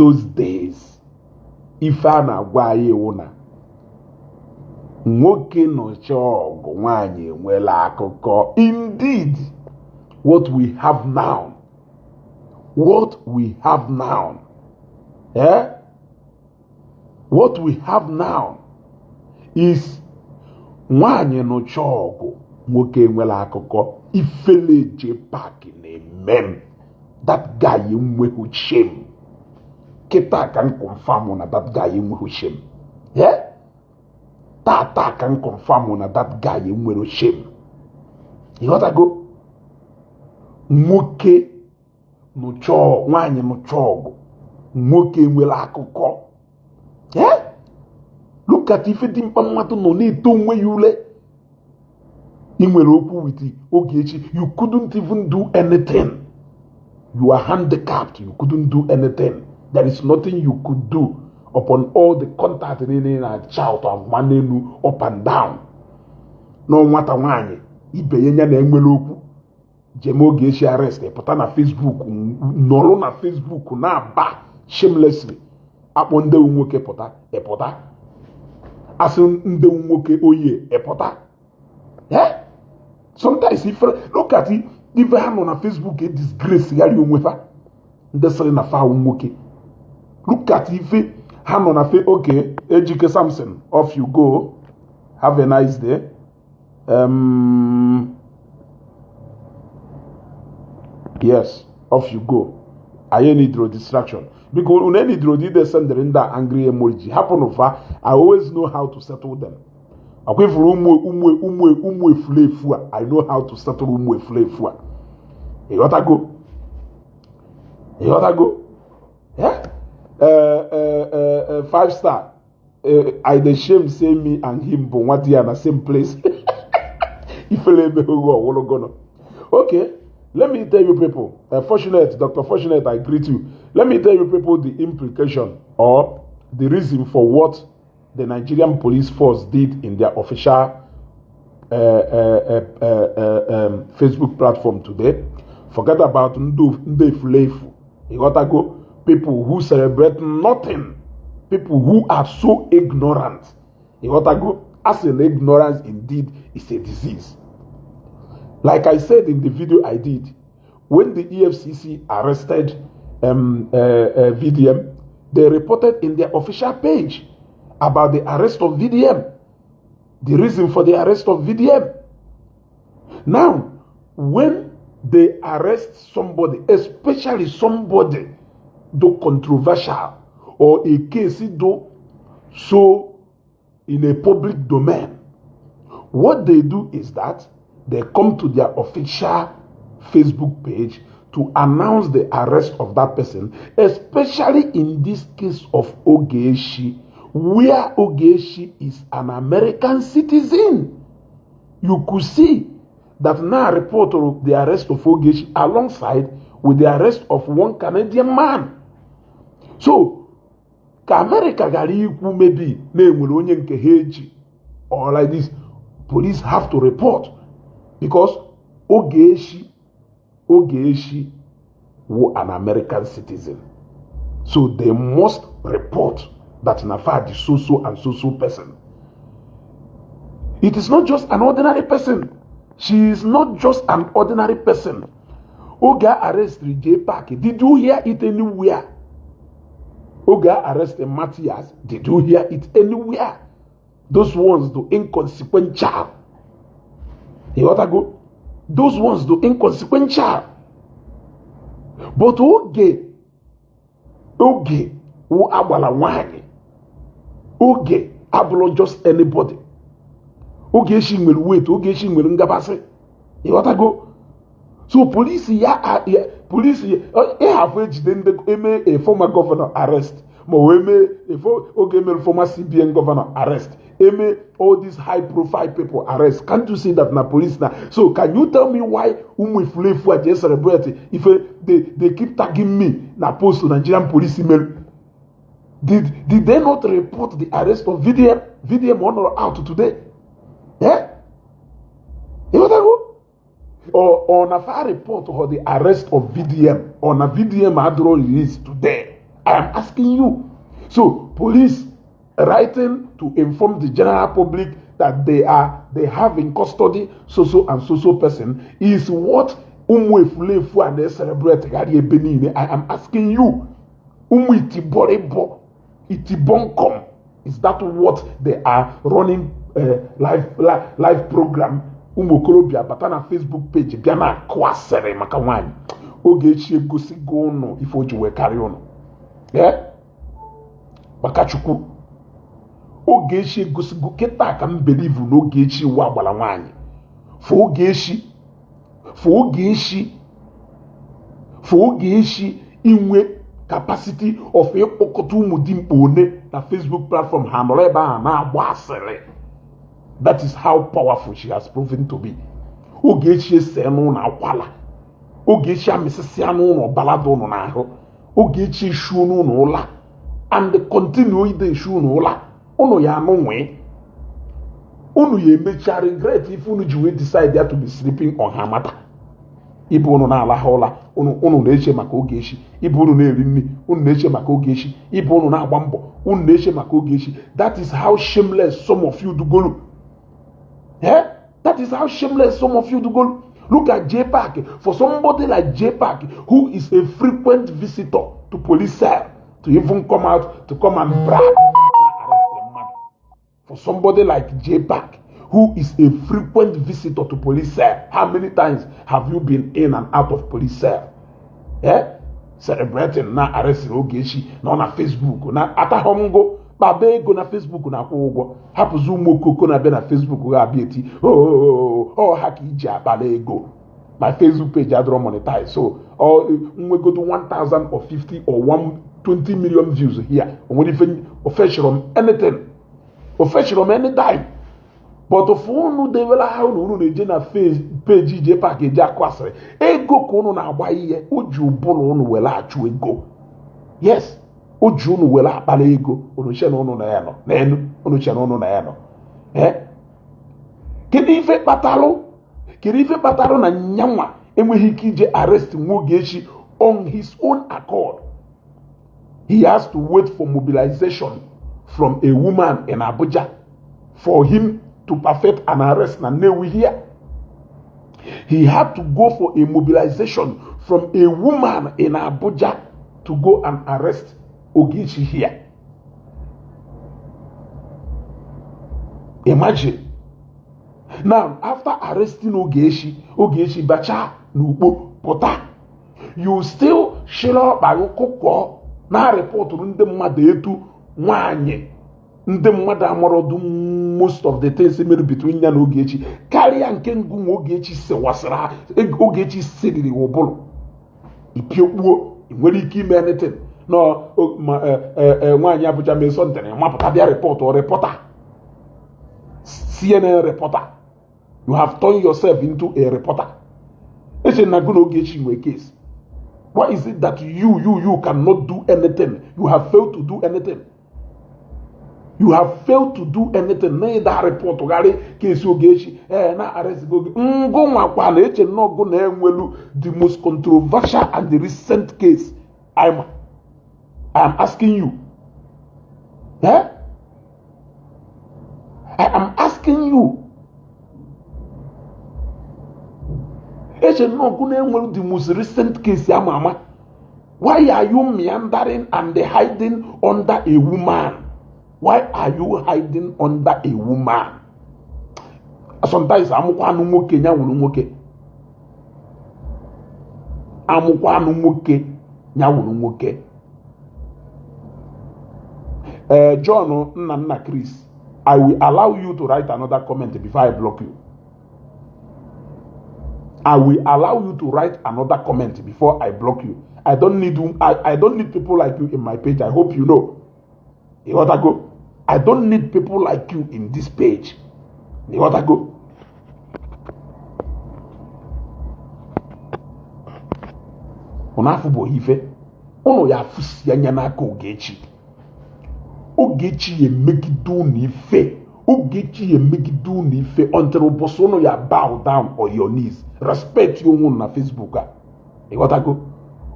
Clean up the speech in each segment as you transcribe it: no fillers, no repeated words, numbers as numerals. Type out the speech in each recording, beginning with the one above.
Those days, ife a na-agwa anyị wụ na nwoke nụcha ọgụ, nwaanyị enwela akụkọ. Indeed, what we have now, what we have now, eh? What we have now is nwaanyị nụcha ọgụ, nwoke enwela akụkọ. Ifele JPAC na-eme m. That guy enweghị shame. Kịta ka m confirm na that guy enweghị shame. Yeah? Tata ka m confirm na that guy enwere shame. Ịghọtago? Nwoke nụcha, nwaanyị nụcha ọgụ, nwoke nwere akụkọ. Yeah? Look at ife dị mkpa, mmadụ nọ na-eto onwe ya ule. Ị nwere okwu with Ogechi, you couldn't even do anything. You are handicapped. You couldn't do anything. There is nothing you could do upon all the contact niile na shout agwa n'elu, up and down. Na nwata nwaanyị ibe ya ya na enwere okwu jem Ogechi arrest, pụta na Facebook, nọrọ na Facebook na-aba shamelessly, akpọ ndị nwoke pụta, ịpụta asị ndị nwoke oye ịpụta. Eh? Sometimes ife, look at ife ha nọ na Facebook e disgrace gharị onwe fa, ndị sịrị na fa nwoke. Look at ife ha nọ na fe. Okay, Ejike Samson, off you go. Have a nice day. Yes, off you go. Anyị nidro distraction. Biko, unu enidro ide sendịrị ndị a angry emoji. Hapụnụ fa. I always know how to settle them. Ọkwa ifuru ụmụ ụmụ ụmụ ụmụ efulefu a, I know how to settle ụmụ efulefu a. Ịghọtago? Ịghọtago? Yeah? Five star. I dey shame say me and him bụ nwa di ya na same place. Ifele emeghe ọwụlụgono. Okay, let me tell you people, Fortunate, Dr. Fortunate, I greet you. Let me tell you people the implication or the reason for what the Nigerian police force did in their official Facebook platform today. Forget about ndị efulefu. Ịghọtago? People who celebrate nothing. People who are so ignorant. Ịghọtago? As in, ignorance indeed is a disease. Like I said in the video I did, when the EFCC arrested VDM, they reported in their official page about the arrest of VDM, the reason for the arrest of VDM. Now, when they arrest somebody, especially somebody do controversial or a case do so in a public domain, what they do is that they come to their official Facebook page to announce the arrest of that person, especially in this case of Ogechi, where Ogechi is an American citizen. You could see that now report of the arrest of Ogechi alongside with the arrest of one Canadian man. So, ka America gara ikwu maybe na-enwere onye nke ha eji or like this, police have to report because Ogechi wụ an American citizen. So they must report that na fa ji so so and so so person. It is not just an ordinary person. She is not just an ordinary person. Oge a arrest JPAC, did you hear it anywhere? Oge a arrest Matthias, did you hear it anywhere? Those ones do inconsequential. Ịghọtago? Those ones do inconsequential. But oge wụ agbala nwanyị, oge abụrụ just anybody. Ogechi nwere weight, Ogechi nwere ngabasị. Ịghọtago? So police ya, police ịhafụ ejide ndị eme a former governor arrest, ma o eme oge emere former CBN governor arrest, eme all these high profile people arrest. Can't you see that na police na? So can you tell me why ụmụ efulefu a je celebrate ife they keep tagging me na post Nigerian police mere? Did they not report the arrest of VDM? VDM ọ nọrọ out today. Eh? Ịghọtago? Or na fa report or the arrest of VDM, or na VDM adịrọ release today. I am asking you. So police writing to inform the general public that they have in custody so so and so so person is what ụmụ efulefu a na-celebrate gharị ebe niile. I am asking you, ụmụ itibọrịbọ itibọnkom, is that what they are running live live program? Ụmụ okorobịa bata na Facebook page bịa na-akụ asịrị maka nwaanyị. Ogechi egosigo ụnụ ife o ji wee karịa ụnụ. Maka Chukwu, Ogechi egosigo kịta ka m believe na Ogechi iwu agbara nwaanyị. For Ogechi, for Ogechi, for Ogechi inwe capacity of ịkpọkọta ụmụ dimkpa one na Facebook platform ha nọrọ ebe ahụ na-agba asịrị, that is how powerful she has proven to be. Ogechi ese n'ụlọ akwala, Ogechi amịsịsịa n'ụlọ ọbara dị ụnụ n'ahụ, Ogechi eshuo n'ụlọ ụla and continue ide eshu ụnụ ụla. Ụnụ ya anụ nwee, unu ya emecha regret ife unu ji wee decide ya to be sleeping on her matter. Ibe unu na-alahụ ụla, unu na-eche maka Ogechi. Ibe unu na-eri nri, unu na-eche maka Ogechi. Ibe unu na-agba mbọ, unu na-eche maka Ogechi. That is how shameless some of you dugolu. Eh? That is how shameless some of you dugolu. Look at J Park. For somebody like J Park, who is a frequent visitor to police cell, to even come out to come and brag na arrest the mmadụ. For somebody like J Park, who is a frequent visitor to police cell, how many times have you been in and out of police cell? Eh? Celebrating na arrest Ogechi nọ na Facebook na atahọngo kpaba ego na Facebook na-akwụ ụgwọ. Hapụzi ụmụ okoko na-abịa na Facebook ga-abịa eti ọ ha ka iji akpala ego. My Facebook page adịrọ monetize, so ọ nwegodo 1000 or 50 or 120 million views here, o nwere ife ofeshọrọ m anything, ofeshọrọ m any dime. But ofu unu dewela ha unu, unu na-eje na page J Park eje akụ asịrị ego ka unu na-agba ihe o ji ụbụrụ unu were achụ ego. Yes, o ji unu were akpara ego. Unu che na unu na ya nọ n'elu, unu che na unu na ya nọ. Eh, kedu ife kpatalụ, kedu ife kpatalụ na nyanwa enweghị ike ije arrest nwa Ogechi on his own accord? He has to wait for mobilization from a woman in Abuja for him to perfect an arrest na Nnewi here. He had to go for a mobilization from a woman in Abuja to go and arrest Ogechi here. Imagine. Now, after arresting Ogechi, Ogechi bacha n'ukpo pụta, you still shiri ọkpa gị kụkọọ na rịpọtụrụ ndị mmadụ etu nwaanyị ndị mmadụ amarọdụ most of the things mere between ya na Ogechi karịa nke ngụ nwa Ogechi sewasịrị Ogechi siriri ụbụrụ ipiokpuo. Ị nwere ike ime anything no ma nwaanyị Abuja mee something, mapụta bịa report reporter, CNN reporter. You have turned yourself into a reporter. Eche na gụ na Ogechi nwee case. Why is it that you cannot do anything? You have failed to do anything. You have failed to do anything. Na ịda report gharị case Ogechi, ee, na arrest go ngụ nwakwa na eche nnọọ na-enwelu the most controversial and the recent case. I am asking you. Eh? I am asking you. Eche nnọọ na-enwelu the most recent case ama ama. Why are you meandering and hiding under a woman? Why are you hiding under a woman? Sometimes amụkwa anụ nwoke ya nwụrụ nwoke. Amụkwa anụ nwoke ya nwụrụ nwoke. John Nnanna Chris, I will allow you to write another comment before I block you. I will allow you to write another comment before I block you. I don't need people like you in my page. I hope you know. Ịghọtago? I don't need people like you in this page. Ịghọtago? Unu afụbụ ife. Unu ya afụsi anya n'aka Ogechi. Ogechi ya emegide unu ife. Ogechi ya emegide unu ife until ụbọchị unu ya bow down on your knees. Respect onwe unu na Facebook a. Ịghọtago?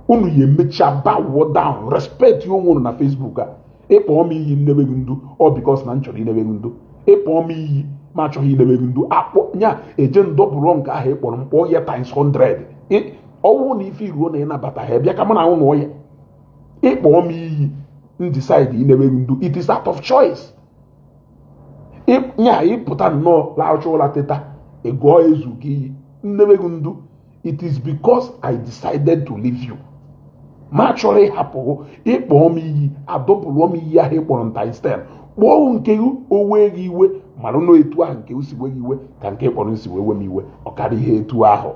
Unu ya emecha bow down, respect onwe unu na Facebook a. Ịkpọọ m iyi nnebe gị ndu, ọ because na m chọrọ inebe gị ndu. Ịkpọọ m iyi ma achọghị inebe gị ndu, akpọ nya eje ndọbụrụ nke ahụ ị kpọrọ m kpọọ ya times 100. Ọwụ na ife iruo na ịnabata ha bịa ka mụ na ụnụ ya. Ịkpọọ m iyi m decide inebe gị ndu, it is out of choice. Nya ịpụta nnọọ laụcha ụra teta ịgụọ ezu gị iyi nnebe gị ndu, it is because I decided to leave you. Ma chọrọ ịhapụ ịkpọọ m iyi, adọpụrụ m iyi ahụ ịkpọrọ m times 10, kpọọ nke o wee gị iwe, mara na etu ahụ nke o si wee gị iwe ka nke ịkpọrọ m si wee wee m iwe. Ọ karịa ihe etu ahụ,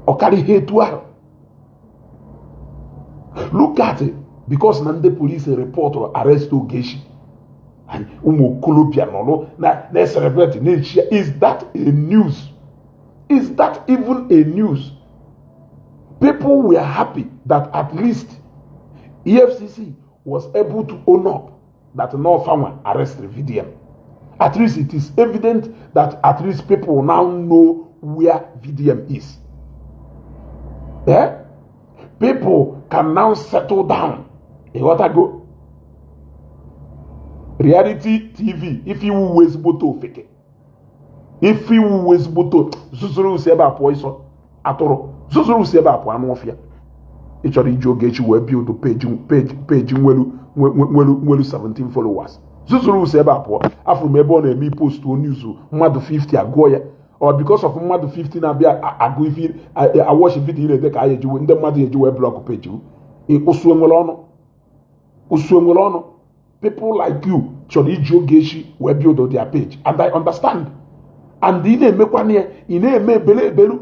ọ karịa ihe etu ahụ. Look at it, because na ndị polisi rịpọtụrụ arrest Ogechi, ụmụ okolobịa nọrọ na-celebrate na-echi ya. Is that a news? Is that even a news? People were happy that at least EFCC was able to own up that no farmer arrested VDM. At least it is evident that at least people now know where VDM is. Yeah? People can now settle down. Ịghọtago? Reality TV, ife iwu ezigbote ofeke, ife iwu ezigbote zuzuru si ebe a pụọ, ịsọ atụrụ zuzuru si ebe a pụọ, anụ ọfịa. Ị chọrọ iji Ogechi wee build page page page nwelu nwelu nwelu 17 followers, zuzuru si ebe a pụọ. Afụrụ m ebe ọ na-eme post news, mmadụ 50 agụọ ya, or because of mmadụ 50 na-abịa agụ ife awatch video na-ede ka anyị ejiwe ndị mmadụ eji wee block page. Ụsụ enwere ọnụ, ụsụ enwere ọnụ. People like you chọrọ iji Ogechi wee build their page, and I understand. And ị na-emekwana ya, ị na-eme ebele ebelu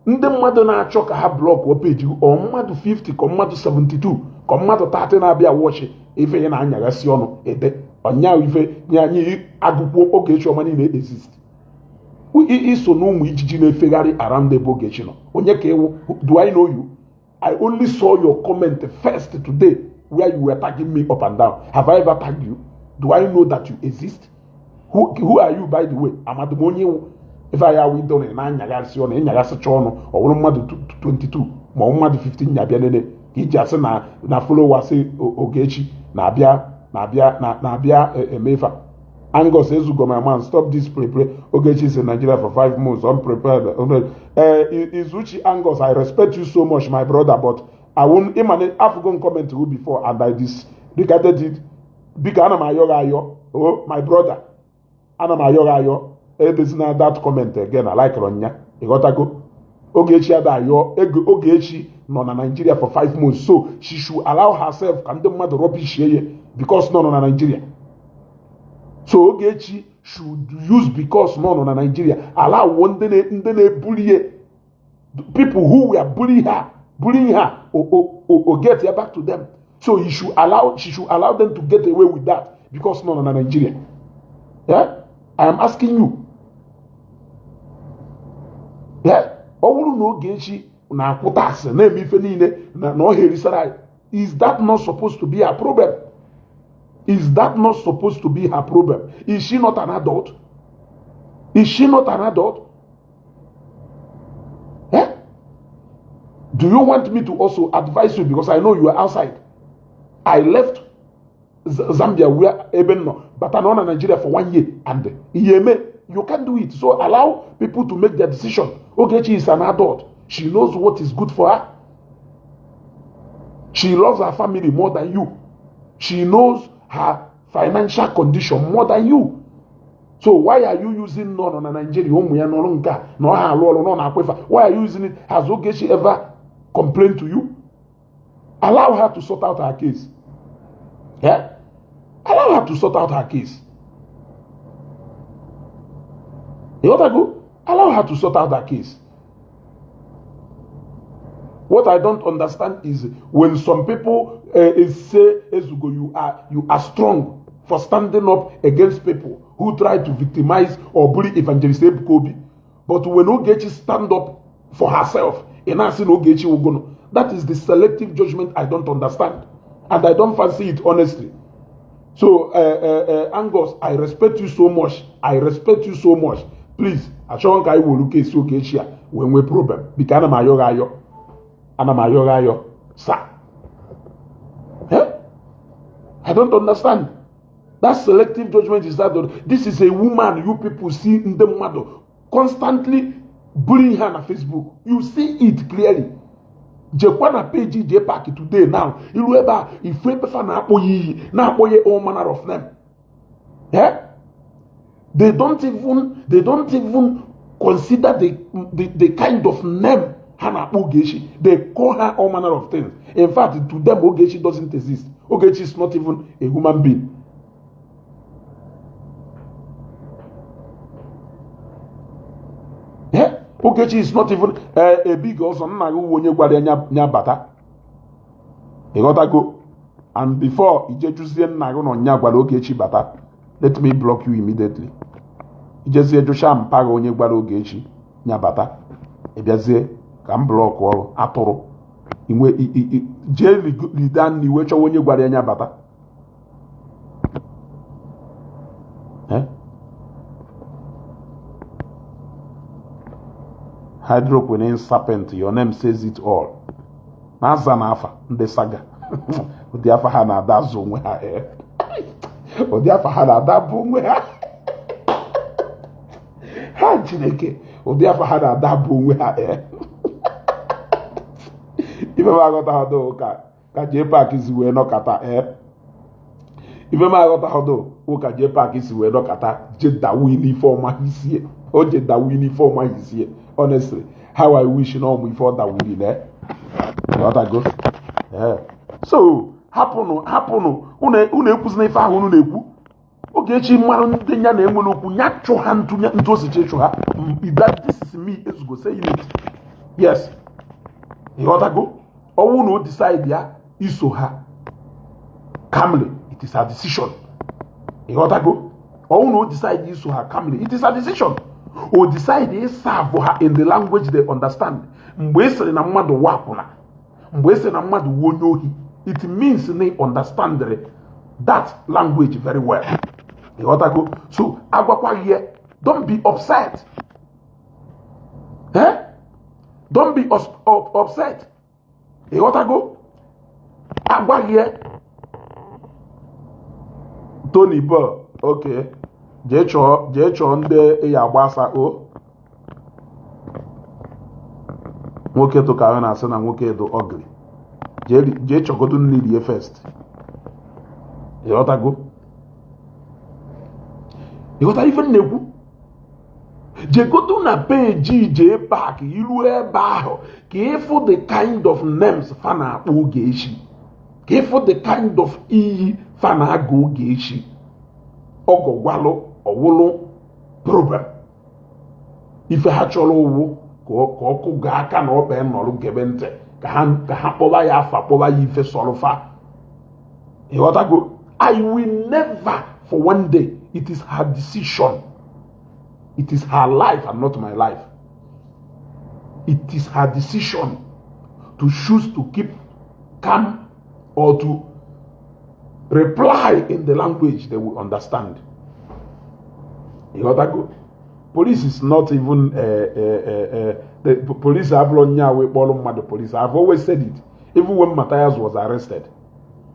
ndị mmadụ na-achọ ka ha block page, ọ mmadụ 50 ka mmadụ 72 ka mmadụ 30 na-abịa watch ife ya na-anyaghasị ọnụ ede ọnya ife nye anyị agụkwuo Ogechi ọma niile exist. Iso na ụmụ ijiji na-efegharị around ebe Ogechi nọ, onye ka ewu? Do I know you? I only saw your comment first today where you were tagging me up and down. Have I ever tagged you? Do I know that you exist? Who are you, by the way? Amadụ m onye iwu ife anyị awụ idọ na-anyaghasị ọnụ ịnyaghasịcha ọnụ. Ọ bụrụ mmadụ 22 ma ọ mmadụ 15 nya-abịa nene ka iji asị na followers Ogechi na-abịa na-abịa na-abịa emefa. Angus Ezugo, my man, stop this play play. Ogechi is in Nigeria for 5 months, unprepared. Izuchi Angus, I respect you so much, my brother, but I won't imane African comment you before and I disregarded it. Biko, ana m ayọ gị ayọ, oh my brother, ana m ayọ gị ayọ, edezina that comment again. I like nya ịghọtago. Ogechi ada ayọ ego. Ogechi nọ na Nigeria for 5 months, so she should allow herself ka ndị mmadụ rubbish ye because nọ na Nigeria. So Ogechi should use because nọ na Nigeria allow ndị na-ebuli people who were bullying her o get ya back to them. So he should allow she should allow them to get away with that because nọ na Nigeria. Yeah? I am asking you. Yeah? Ọ bụrụ na Ogechi na-akwụ tax na-eme ife niile na ọ herisara, is that not supposed to be her problem? Is that not supposed to be her problem? Is she not an adult? Is she not an adult? Eh? Do you want me to also advise you, because I know you are outside? I left Zambia where ebe nọ bata nọ na Nigeria for one year and ihe eme, you can't do it. So allow people to make their decision. Ogechi is an adult. She knows what is good for her. She loves her family more than you. She knows her financial condition more than you. So why are you using nọ na Nigeria, ụmụ ya nọrọ nke a na ọ ha alụ ọrụ nọ na-akwefa? Why are you using it? Has Ogechi ever complained to you? Allow her to sort out her case. Yeah? Allow her to sort out her case. You Allow her to sort out her case. What I don't understand is when some people say, "Ezugo, you are strong for standing up against people who try to victimize or bully Evangelist Ebuka Obi." But when Ogechi stand up for herself, in asking Ogechi Ugono, that is the selective judgment I don't understand. And I don't fancy it, honestly. So, Angus, I respect you so much. I respect you so much. Please, achọghị ka anyị were case Ogechi a wee nwee problem. Biko, ana m ayọ gị ayọ, ana m ayọ gị ayọ, sir. Eh? I don't understand that selective judgment. Is that this is a woman you people see ndị mmadụ constantly bullying her na Facebook? You see it clearly. Jekwa na page JPAC today now, iru ebe a, ifu ebe fa na-akpọ ya iyi, na-akpọ ya all manner of name. Eh? They don't even consider the kind of name ha na-akpọ Ogechi. They call her all manner of things. In fact, to them, Ogechi doesn't exist. Ogechi is not even a human being. Yeah? Ogechi is not even a big ọzọ. Nna gị onye gwara ya nya bata, ịghọtago? And before ije jụzie nna gị na nya gwara Ogechi bata, let me block you immediately. Ijezie jụcha mpa gị onye gwara Ogechi nya bata, ịbịazie ka m block ọrụ atụrụ inwe. Jee lida nna iwe, chọwa onye gwara ya nya bata. Eh? Hydroquinone serpent, your name says it all. Na-aza na afa ndị saga, ụdị afa ha na-ada azụ onwe ha, ee, ụdị afa ha na-ada bụ onwe ha ha Chineke, ụdị afa ha na-ada bụ onwe ha. Ee, ife m aghọtaghọdo ka JPAC si wee nọkata. Ee, ife m aghọtaghọdo ka JPAC si wee nọkata je dawi n'ife ọma isie, o je dawi n'ife ọma isie. Honestly, how I wish na ọmụ ife ọ dawiri na ghọtago. Ee, so hapụnụ, hapụnụ. Unu ekwuzina ife ahụ unu na-ekwu. Ogechi mmarụ ndị ya na-enwere okwu ya chụ ha ntụ ntụ osichi chụ ha. That this is me Ezugo saying it. Yes, ịghọtago? Ọnwụ na o decide ya iso ha calmly, it is a decision. Ịghọtago? Ọnwụ na o decide iso ha calmly, it is a decision. O decide ịserve ha in the language they understand. Mgbe ị sịrị na mmadụ wakwụna, mgbe ị sịrị na mmadụ wu onye ohi, it means na ị understand that language very well. Ịghọtago? So agwakwaghị ya, don't be upset. Eh? Don't be upset. Ịghọtago? Agwaghị ya. Tony Bell, okay, jee chọọ, jee chọọ ndị ị ya agbasa. O nwoke tụkara na-asị na nwoke dị ugly. Jee chọgodo nri rie first. Ịghọtago? Ịghọta ife m na-ekwu? Jegodu na page JPAC, iru ebe ahụ ka ịfụ the kind of names fa na-akpọ Ogechi, ka ịfụ the kind of iyi fa na-aga Ogechi. Ọgọgwalụ ọwụlụ problem ife ha chọrọ ụwụ ka ọkụ gaa aka na ọkpa nọrọ gebe ntị ka ha kpọba ya afa, kpọba ya ife sọrọ fa. Ịghọtago? I will never for one day. It is her decision, it is her life and not my life. It is her decision to choose to keep calm or to reply in the language they will understand. Ịghọtago? Police is not even the police abụrụ nya wee kpọrọ mmadụ police. I've always said it, even when Matthias was arrested.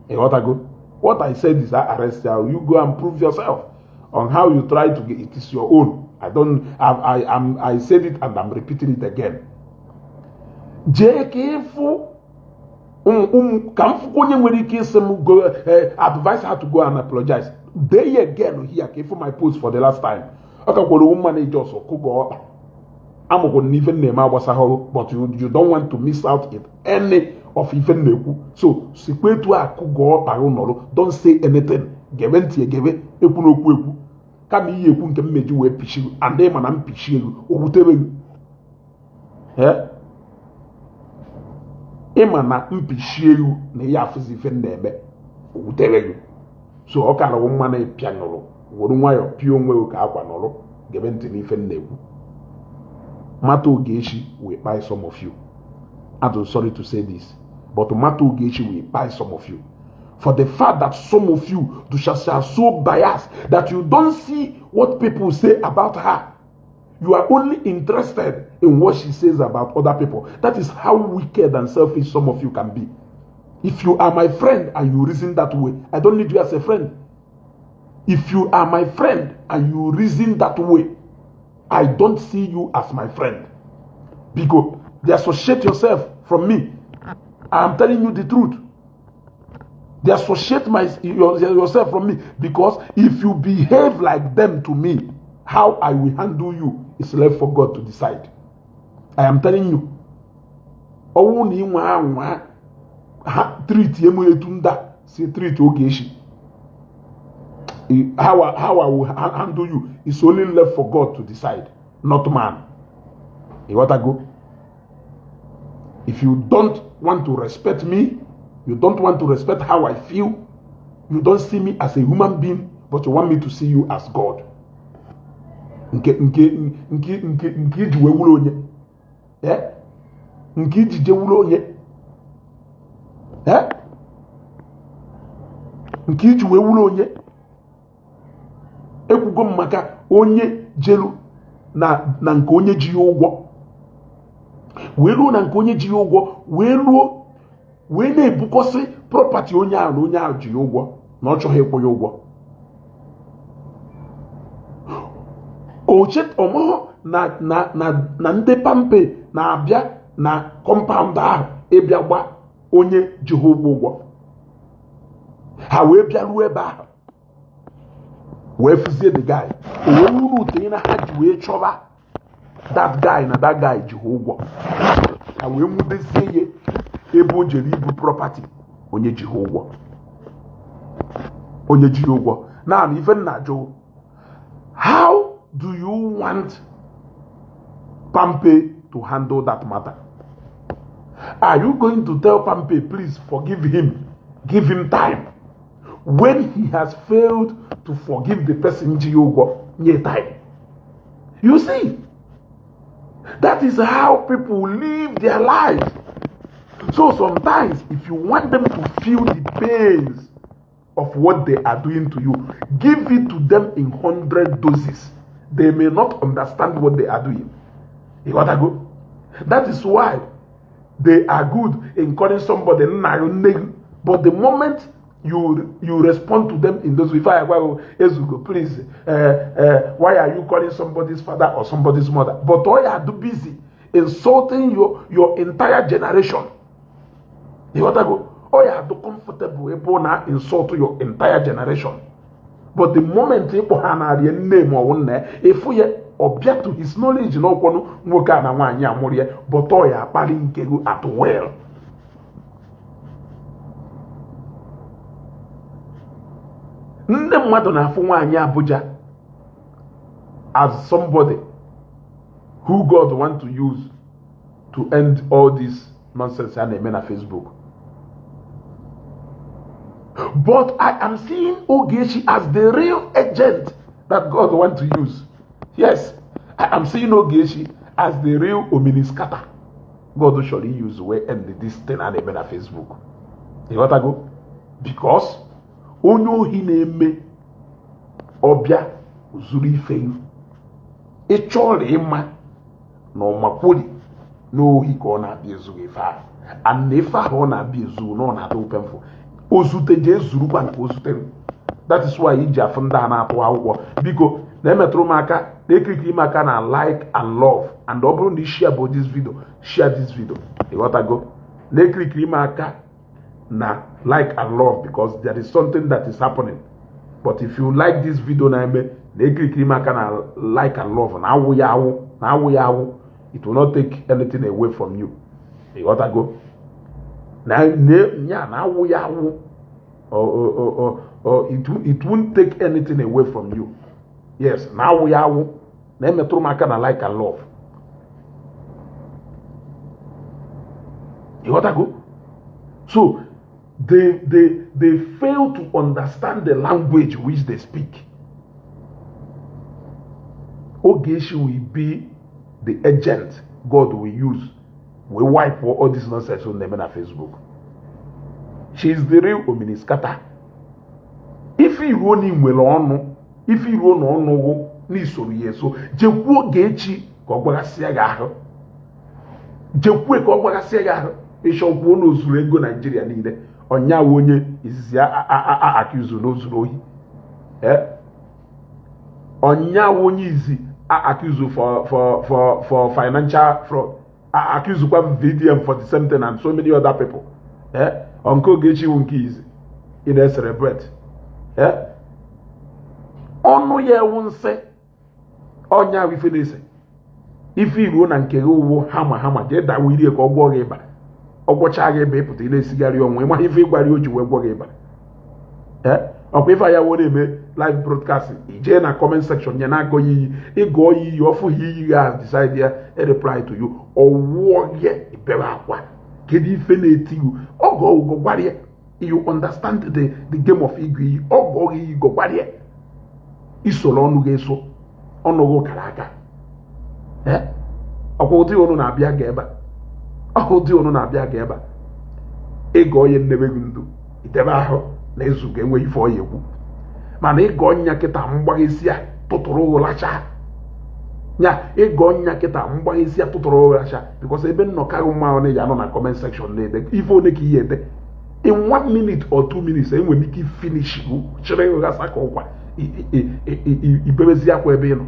Ịghọtago? What I said is, I arrest you, you go and prove yourself on how you try to get it is your own. I don't I said it and I'm repeating it again. Jee ka ịfụ ụmụ ka m fụkwa onye nwere ike ịsị m go advise her to go and apologize. Dee ya again here ka ịfụ my post for the last time. Ọ ka kwere mma na ijos kụga ọkpa amụkwụ na ife m na-eme agbasaghị, but you don't want to miss out in any of ife m na-ekwu. So sikwa etu a kụga ọkpa gị nọrọ, don't say anything. Gebe ntị, egebe ekwu n'okwu ekwu kama iyi ekwu nke mmeji wee pichi and ịma na m pichi ego o wutere gị. Eh? Ịma na mpichi elu na ihe afụzi ife m na-eme o wutere gị, so ọ kara mma na ịpịa nụrụ were nwayọọ pịa onwe gị ka akwa nọrọ gebe ntị n'ife m na-ekwu. Mata Ogechi will kpai some of you. I'm sorry to say this, but Mata Ogechi will kpai some of you for the fact that some of you are so biased that you don't see what people say about her. You are only interested in what she says about other people. That is how wicked and selfish some of you can be. If you are my friend and you reason that way, I don't need you as a friend. If you are my friend and you reason that way, I don't see you as my friend. Because disassociate yourself from me. I am telling you the truth. Disassociate yourself from me, because if you behave like them to me, how I will handle you is left for God to decide. I am telling you. Ọwụ na inwe anwa ha treat emu etu ndị a si treat Ogechi, how I will handle you is only left for God to decide, not man. You got to go. If you don't want to respect me, you don't want to respect how I feel, you don't see me as a human being, but you want me to see you as God. Nke nke nke nke nke iji wee wuru onye, eh? Nke iji je wuru onye, eh? Nke iji wee wuru onye. Ekwugo m maka onye jelu na nke onye ji ya ụgwọ wee ruo na nke onye ji ya ụgwọ wee ruo wee na-ebukọsị property onye ahụ na onye ahụ ji ya ụgwọ na ọ chọghị ịkwụ ya ụgwọ. Ọmụhụ na ndị PalmPay na-abịa na compound ahụ ịbịa gba onye ji ha ụgwọ ụgwọ. Ha wee bịaruo ebe ahụ wee fụzie the guy. O wee wuru ute na ha ji wee chọba that guy na that guy ji ha ụgwọ. Ha wee nwudezie ya ebe o jere ibu property onye ji ha ụgwọ. Onye ji ya ụgwọ. Now ife nna ajụ, how do you want PalmPay to handle that matter? Are you going to tell PalmPay, please forgive him, give him time, when he has failed to forgive the person ji ụgwọ nye time? You see, that is how people live their lives. So sometimes, if you want them to feel the pains of what they are doing to you, give it to them in 100 doses. They may not understand what they are doing. You got to go? That is why they are good in calling somebody nna, but the moment you respond to them in those, if I go, Ezugo, please, why are you calling somebody's father or somebody's mother? But all you are too busy insulting your entire generation. You got to go? All you are too comfortable able now insult your entire generation. But the moment you put name or one if you object to his knowledge, no one nwoke a na nwaanyị amụrụ ya, but ọ ya akpali nke gị at well. Ndị mmadụ na-afụ nwaanyị Abuja as somebody who God want to use to end all this nonsense a na-eme na Facebook. But I am seeing Ogechi as the real agent that God want to use. Yes, I am seeing Ogechi as the real ominiskata God shall use wee end this thing a na-eme na Facebook. You got to go? Because onye ohi na-eme ọbịa zuru ife ịchọrọ ịma na ọmakwuri na ohi ka ọ na-abịa ezughị ife ahụ. And na ife ahụ ọ na-abịa ezu na ọ na-adị painful. Ozute jee zurukwa nke ozutere. That is why iji afụ ndị a na-atụ akwụkwọ. Biko na-emetụrụ m aka na ekirikiri m aka na like and love, and ọ bụrụ na ị share bụ this video, share this video. Ịghọtago? Na ekirikiri m aka na like and love, because there is something that is happening. But if you like this video na-eme na ekirikiri m aka na like and love na awụ ya awụ na awụ ya awụ, it will not take anything away from you. Ịghọtago? Na ya na awụ ya awụ, it won't take anything away from you. Yes, na awụ ya awụ na emetụrụ m aka na like and love. Ịghọtago? So they fail to understand the language which they speak. Ogechi will be the agent God will use. We wipe all this nonsense on them on Facebook. She is the real ominiskata. If you only nwere ọnụ, if you na ọnụ N'isoro ya eso, jekwuo Ogechi ka ọ gbaghasịa gị ahụ. Jekwue ka ọ gbaghasịa gị ahụ. Ịchọkwuo na ozuru ego Naijiria niile, ọnyawo onye izizi accuse na ozuru ohi, ọnyawo onye izi accuse for financial fraud, accuse kwa VDM for the same thing and so many other people. Nke Ogechi wu nke izi ị na-celebrate ọnụ ya ewu nsị ọnya ife na-ese ife iruo na nke gị ụwụ hama hama jee dawa irie ka ọ gwọọ gị ịba. Ọ gwọchaa gị ịba, ịpụta ị na-esigharị ọnwụ. Ịmaha ife ịgwara o ji wee gwọ gị ịba. Ọkwa ife ya wo na-eme live broadcast, ijee na comment section ya na-agọ ya iyi, ịgụọ ya iyi, ọfụ ha iyi ga decide ya reply to you, ọwụọ ya ibere akwa. Kedu ife na-eti you? Ọgọ ụgọ gwara ya. You understand the game of ịgụ iyi? Ọgọ gị iyi, gọkwara ya. Isoro ọnụ gị eso ọnụ gị kara aka. Ọkwa ụdị ọnụ na-abịa ga ebe a, ọkwa ụdị ọnụ na-abịa ga ebe a ịgọ ya nnebe gị ndụ idebe ahụ na ezu ga-enwe ife ọya ekwu. Mana ịgọ nya kịta mgbaghesi ya tụtụrụ ụlacha nya, ịgọ nya kịta mgbaghesi ya tụtụrụ ụlacha, because ebe nnọkarị mma ọ ya nọ na comment section na-ede ife one ka ihe ede. In 1 minute or 2 minutes, enwere m ike finish chịrị ghasa ka ụkwa ibebezi akwa ebe ị nọ,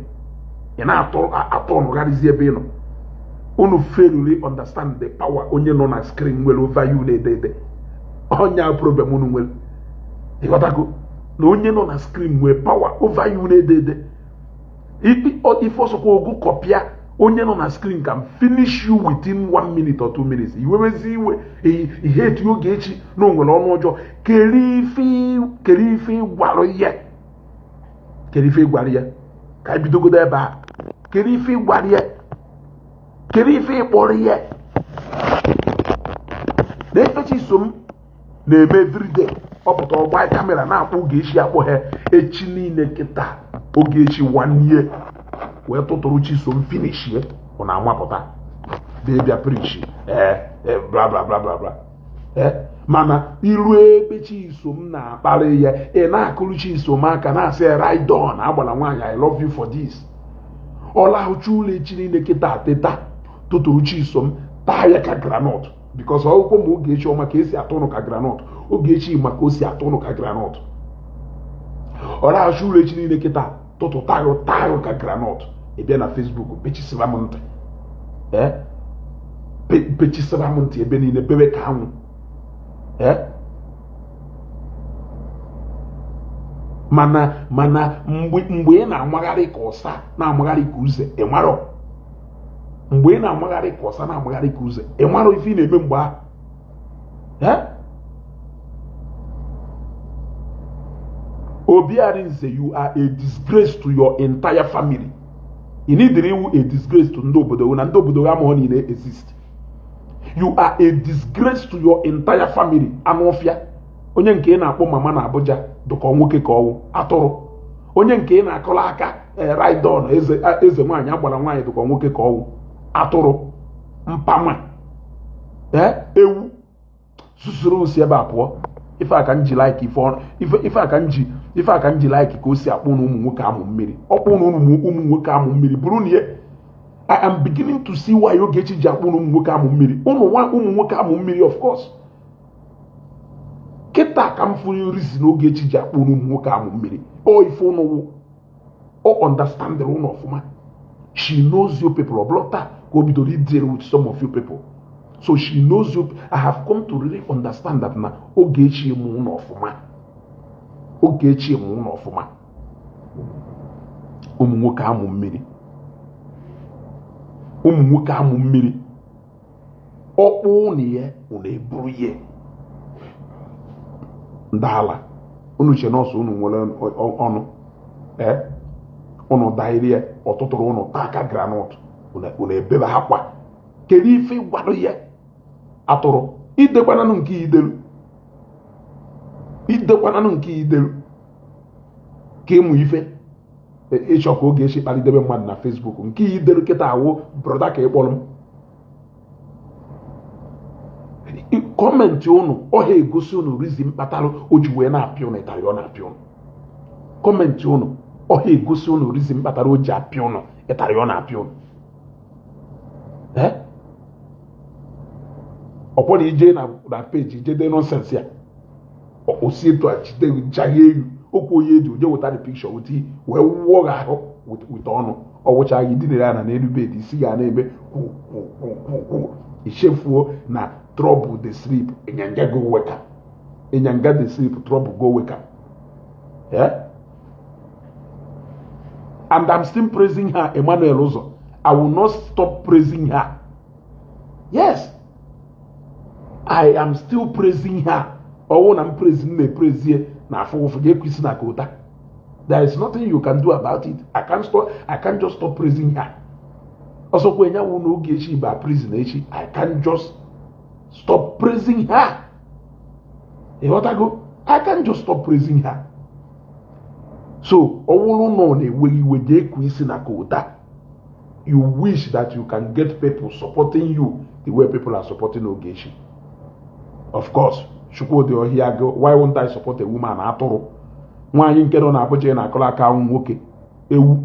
ị na-atụ atụ ọnụgharịzi ebe ị nọ. Unu failure understand the power onye nọ na screen nwere over you na-ede ede. Ọnya problem unu nwere, ịghọtago na onye nọ na screen nwere power over you na-ede ede. Ife ọsọkwa ogu kọpịa, onye nọ na screen can finish you within 1 minute or 2 minutes. Iwewezi iwe ihe eti Ogechi na o nwere ọnụ ọjọọ. Kere ife ịgwarụ ya, kere ife ịgwarụ ya, ka anyị bidogodo ebe a. Kere ife ịgwarụ ya, kere ife ịkpọrọ ya na efechi so m na-eme everyday. Ọ pụta ọgba camera na-akpọ Ogechi, akpọ ha echi niile kịta. Ogechi wanye wee tụtụrụ Chisom finish ye, ọ na-amapụta bịa preach, ee, bla bla bla bla bla. Ee, mana iru ebe Chisom na-akparị ya, ị na-akụrụ Chisom aka na-asị right on, agbara nwaanyị, I love you for this. Ọlahụcha ụlọ echi niile kịta, teta tụtụrụ Chisom taa ya ka groundnut, because ọgwụkwọ ma Ogechi ọma ka esi atụ ụnụ ka groundnut. Ogechi maka o si atụ ụnụ ka groundnut. Ọlahụcha ụlọ echi niile kịta, tụtụ tarụ tarụ ka groundnut. Ị bịa na Facebook pechisịba m ntị, ee, pechisịba m ntị ebe niile, bebe ka anwụ. Ee, mana mgbe ị na-amagharị ka ọsa na-amagharị ka uze, ị marọ mgbe ị na-amagharị ka ọsa na-amagharị ka uze, ị marọ ife ị na-eme mgbe ahụ. Ee, Obi Arinze, you are a disgrace to your entire family. Ị nidiri iwu a disgrace to ndị obodo na ndị obodo amụghọ niile exist. You are a disgrace to your entire family. Anụ ọfịa, onye nke ị na-akpọ mama na Abuja dụka nwoke ka ọwụ atụrụ. Onye nke ị na-akọrọ aka ride on eze nwaanyị agbara nwaanyị dụka nwoke ka ọwụ atụrụ mpama ewu susuru si ebe a pụọ. Ife a ka m ji like ife a ka m ji ife a ka m ji like ka o si akpụ na ụmụ nwoke amụ mmiri, ọkpụ na ụmụ nwoke amụ mmiri bụrụ na ihe. I am beginning to see why Ogechi ji akpụ na ụmụ nwoke amụ mmiri. Ụmụ nwa ụmụ nwoke amụ mmiri, of course. Kịta ka m fụrụ reason Ogechi ji akpụ na ụmụ nwoke amụ mmiri. Ọ ife ụnụ wụ ọ understand ụnụ ọfụma. She knows you people. Ọ bụrụ taa ka o bidoro deal with some of you people, so she knows you. I have come to really understand that na Ogechi mụ ụnụ ọfụma. Ogechi mụ ụnụ ọfụma. Ụmụ nwoke amụ mmiri, ụmụ nwoke amụ mmiri, ọkpụ ụnụ ya ụnụ eburu ya ndị ala unu che nọọsụ unu nwere ọnụ. Ee, unu dairi ya ọtụtụrụ unu taa ka groundnut, unu ebebe akwa. Kedu ife gwado ya atụrụ idekwananụ nke idelu, idekwananụ nke idelu ka ịmụ ife ịchọ ka Ogechi kparịdebe mmadụ na Facebook. Nke idelu kịta awụ brother ka ịkpọrọ m comment ụnụ ọha egosi ụnụ reason kpatara o ji wee na-apịa ụnụ ịtarị ọ na-apịa ụnụ. Comment ụnụ Ọha egosi ụnụ reason kpatara o ji apịa ụnụ ịtarị ọ na-apịa ụnụ. Ọkwọ na ije na page ije dee nonsense ya, o si etu a jide jaghee eyu okwu onye edu je weta the picture weta wee wụọ gị ahụ with ọnụ ọwụcha gị dinere ya na n'elu bed, isi ga na-eme kwu kwu kwu kwu kwu. Ichefuo na trouble dey sleep, ịnyanga go wake up. Ịnyanga dey sleep, trouble go wake up. Yeah? And I'm still praising her. Emmanuel Ụzọ, I will not stop praising her. Yes, I am still praising her. Ọwụ na m praise m na-epraisie na afọ ụfụ ga ekwisi na kota. There is nothing you can do about it. I can't stop. I can't just stop praising her. Ọsọkwa enyanwụ na oge echi ba prison echi, I can't just stop praising her. Ịghọtago? I can't just stop praising her. So ọ wụrụ na ọ na-ewe iwe, jee kụ isi na kota. You wish that you can get people supporting you the way people are supporting Ogechi. Of course, Chukwudi Ohiago, why won't I support a woman? Atụrụ nwaanyị nke nọ n'Abuja na-akụrụ aka awụ nwoke ewu,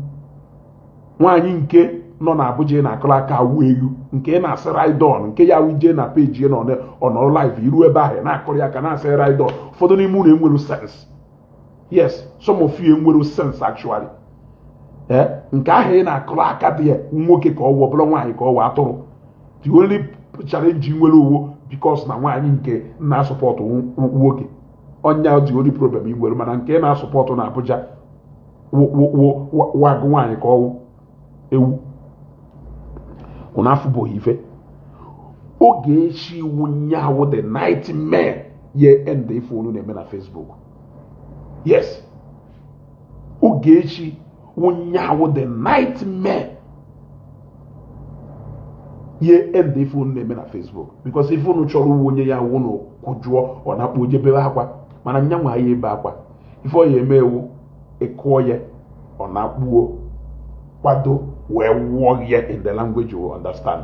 nwaanyị nke nọ n'Abuja na-akụrụ aka awụ ewu, nke na-asị ride on, nke ya wụ ije na page nọ ọnọrọ live iru ebe ahụ na-akụrụ ya aka na-asị ride on. Ụfọdụ n'ime unu enwere sense. Yes, some of you enwere sense actually. Ee, nke ahụ ị na-akụrụ aka dị ya nwoke ka ọ wụ ọbụla nwaanyị ka ọ wụ atụrụ. The only challenge nwere owo because na nwaanyị nke na-asupport nwoke ọnya, the only problem ị nwere. Mana nke na-asupport na Abuja wagụ nwaanyị ka ọwụ ewu, ụna afụbụghị ife. Ogechi wụnyaahụ, the nightmare ye end ife unu na-eme na Facebook. Yes, Ogechi wụnyaahụ, the nightmare ye end ife unu na-eme na Facebook, because ife unu chọrọ uwe onye ya wụ na kwụjụọ ọ na-akpọ oje bebe akwa, mana nyanwa ya ebe akwa ife ọ ya eme ewu ịkụọ ya ọ na-akpuo kwado wee wụọ ya in the language you will understand.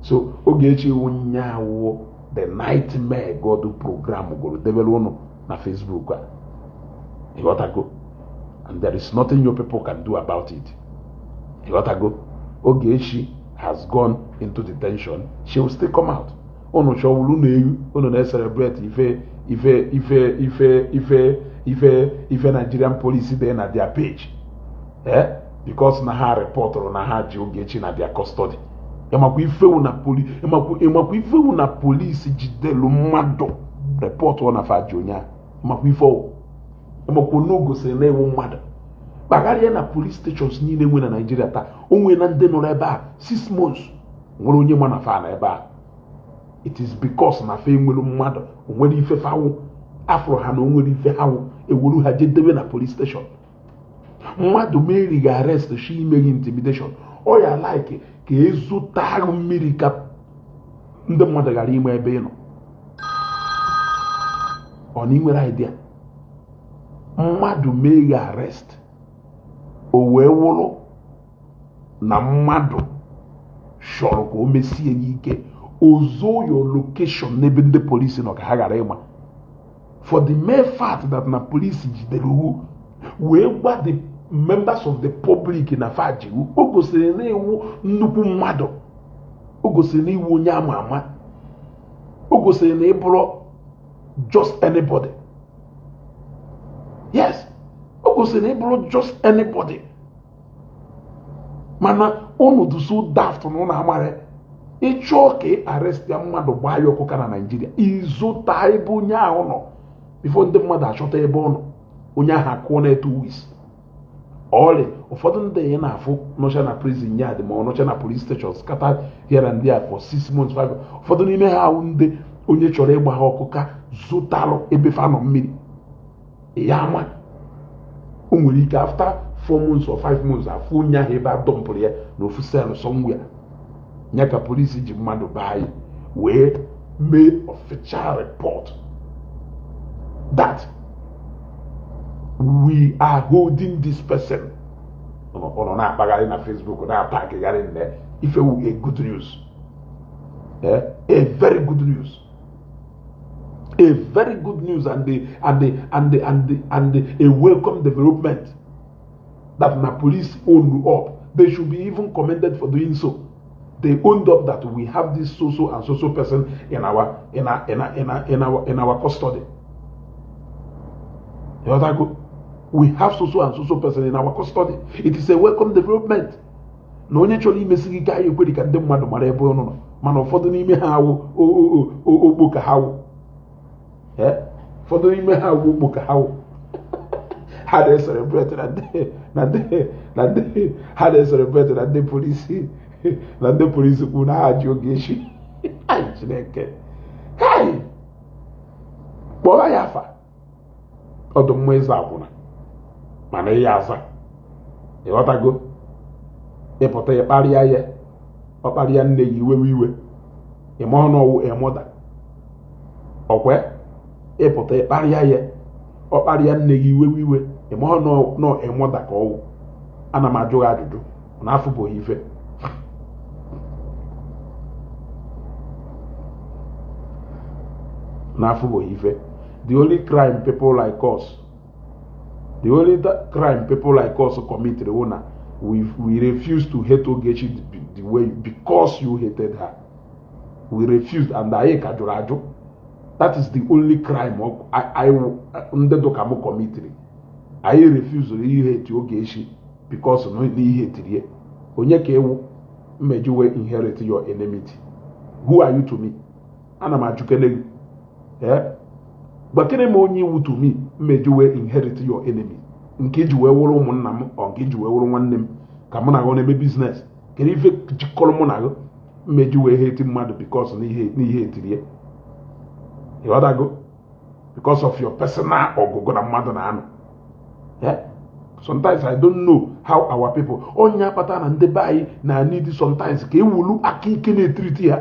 So Ogechi wụnyaahụ, the nightmare God program goro debere ụnụ na Facebook a. Ịghọtago? And there is nothing your people can do about it. Ịghọtago? Ogechi has gone into detention. She will still come out. Unu chọwuru na ewu unu na-celebrate ife ife ife ife ife ife ife Nigerian police dị na their page, eh? Because na ha reportụrụ na ha ji Ogechi na their custody. Ịmakwa ifewu na poli, ịmakwa ifewu na polisi jidelu mmadụ, report na fa ji onye ahụ. Ịmakwa ife ọwụ, ịmakwa na o gosiri na ewu mmadụ kpagharịa na police stations niile nwe na Nigeria taa. O nwee na ndị nọrọ ebe a 6 months nwere onye ma na fa na ebe a. It is because na fa enwere mmadụ o nwere ife fawụ afụrụ ha na o nwere ife ha wụ ewuru ha jee debe na police station. Mmadụ meri ga arrest shi imeghị intimidation, ọ ya like ka ezụta ahụ mmiri ka ndị mmadụ ghara ime ebe ị nọ. Ọ na ị nwere idea mmadụ mee gị arrest, o wee wụrụ na mmadụ chọrọ ka o mesie gị ike, ozo your location n'ebe ndị polisi nọ ka ha ghara ịma, for the mere fact that na polisi jidere iwu wee gwa the members of the public na fa jiwu, o gosiri na iwu nnukwu mmadụ, o gosiri na iwu onye ama ama, o gosiri na ịbụrụ just anybody. Yes, o gosiri na ịbụrụ just anybody. Mana unu dị so daft na ụnụ amara. Ịchọọ ka ị arrest ya mmadụ, gbaa ya ọkụka na Naijiria, ịzụta ebe onye ahụ nọ before ndị mmadụ achọta ebe ọ nọ, onye ahụ akụọ na 2 weeks ọrị. Ụfọdụ ndị ị na-afụ nọcha na prison yard ma ọ nọcha na police station scatter here and there for 6 months, five, ụfọdụ n'ime ha ahụ ndị onye chọrọ ịgba ha ọkụka zụtalụ ebe fa nọ mmiri ya ama. O nwere ike after 4 months or 5 months, afụ onye ahụ ebe a dumpụrụ ya n'ofu cell somewhere ya ka polisi ji mmadụ baa anyị wee mee official report that we are holding this person. Ọ nọ na-akpagharị na Facebook na-atakịgharị nne ife wu a good news, eh? A very good news, a very good news and the and the and the and the and the, a welcome development. That na police own up, they should be even commended for doing so. They owned up that we have this so so and so so person in our in our in our in our in our, in our custody. Ịghọtago? We have so so and so so person in our custody. It is a welcome development. Na onye chọrọ imesi gị ike anyị ekweri ka ndị mmadụ mara ebe ụnụ nọ, mana ụfọdụ n'ime ha awụ okpo ka ha wụ. Ụfọdụ n'ime ha awụ okpo ka ha wụ. Ha na-celebrate na ndị ha na-celebrate na ndị polisi kwuru na ha ji Ogechi. Ai, Chineke, hai, kpọọ ya afa ọdụ mma ịza akwụna, mana ịya aza. Ịghọtago? Ịpụta ịkparịa ya, ọkparịa nne ya, iwewe iwe, ịma ọnụọwụ emoda ọkwe. Ịpụta ịkparịa ya, ọkparịa nne gị, iwewe iwe, ịma ọnụ emoda ka ọwụ. Ana m ajụ gị ajụjụ na afụbụghị ife na afụbụghị ife. The only crime people like us committed wụ na we refuse to hate Ogechi the way because you hated her. We refused, and anyị ka jụrụ ajụ. That is the only crime ndị dụka m committed. Anyị refuse ihe hate Ogechi because n'ihe etirie onye ka ewu mmeji wee inherit your enmity. Who are you to me? Ana m ajụkene gị, gbakere m onye iwu to me mmeji wee inherit your enemy, nke iji wee wụrụ ụmụnna m, ọ nke iji wee wụrụ nwanne m ka mụ na gị na-eme business. Kedu ife jikọrọ mụ na gị mmeji wee hate mmadụ because n'ihe etirie? Ịghọtago? Because of your personal ọgụgụ na mmadụ na-anọ. Sometimes I don't know how our people, onye akpata na ndị be anyị na need sometimes ka ewulu aka ike na-etiriti ha.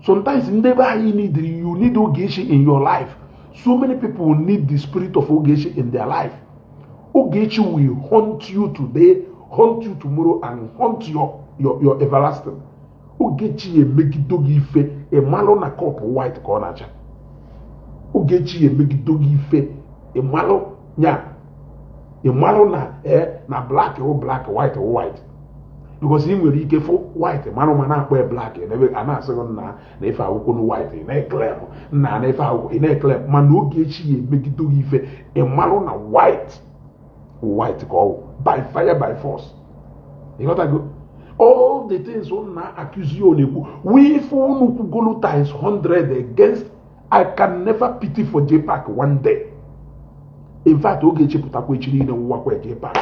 Sometimes ndị be anyị need, you need Ogechi in your life. So many people need the spirit of Ogechi in their life. Ogechi will haunt you today, haunt you tomorrow, and haunt your everlasting. Ogechi emegido gị ife, ịmalụ na cup white ka ọ na-acha. Ogechi emegido gị ife, ịmalụ nya, ịmalụ na na black wụ black, white wụ white, because ị nwere ike fụ white marụ ma na-akpọ ya black, ebe a na-asị gị nna na ife akwụkwọ na white, ị na-eclaim nna na ife akwụkwọ ị na-eclaim, mana Ogechi ya emegido gị ife, ịmalụ na white white ka ọ wụ, by fire by force. Ịghọtago? All the things unu na-accuse you na-ekwu we ife unu kwugolu times 100 against. I can never pity for JPAC one day. In fact, Ogechi pụtakwa echi niile nwakwa JPAC,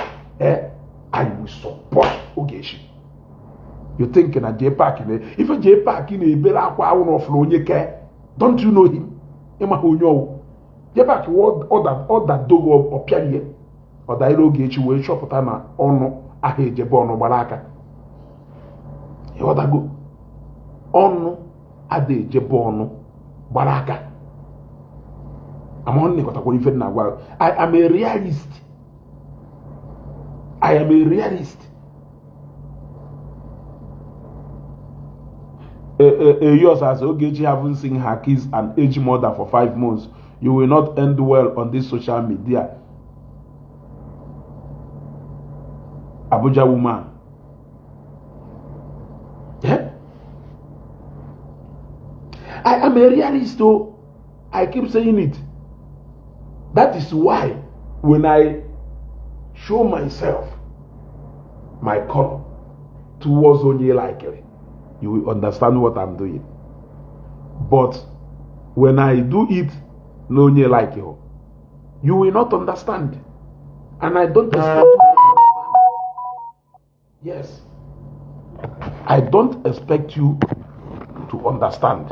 I will support Ogechi. You think na JPAC na ife JPAC na-ebere akwa awụ na ọfụrụ onye ke? Don't you know him? Ịmaha onye ọwụ JPAC? Ọdadogo ọpịarie ọdaire Ogechi wee chọpụta na ọnụ aha ejebe ọnụ gbara aka. Ịghọtago? Ọnụ ada ejebe ọnụ gbara aka. Amahụ nnekọtakwara ife na agwa. I am a realist. I am a realist. Yours as Ogechi haven't seen her kids and age mother for 5 months. You will not end well on this social media. Abuja woman. Yeah? I am a realist though. I keep saying it. That is why when I show myself my color towards onye like, you will understand what I'm doing. But when I do it no onye like you, you will not understand. And I don't expect you to understand. Yes. I don't expect you to understand.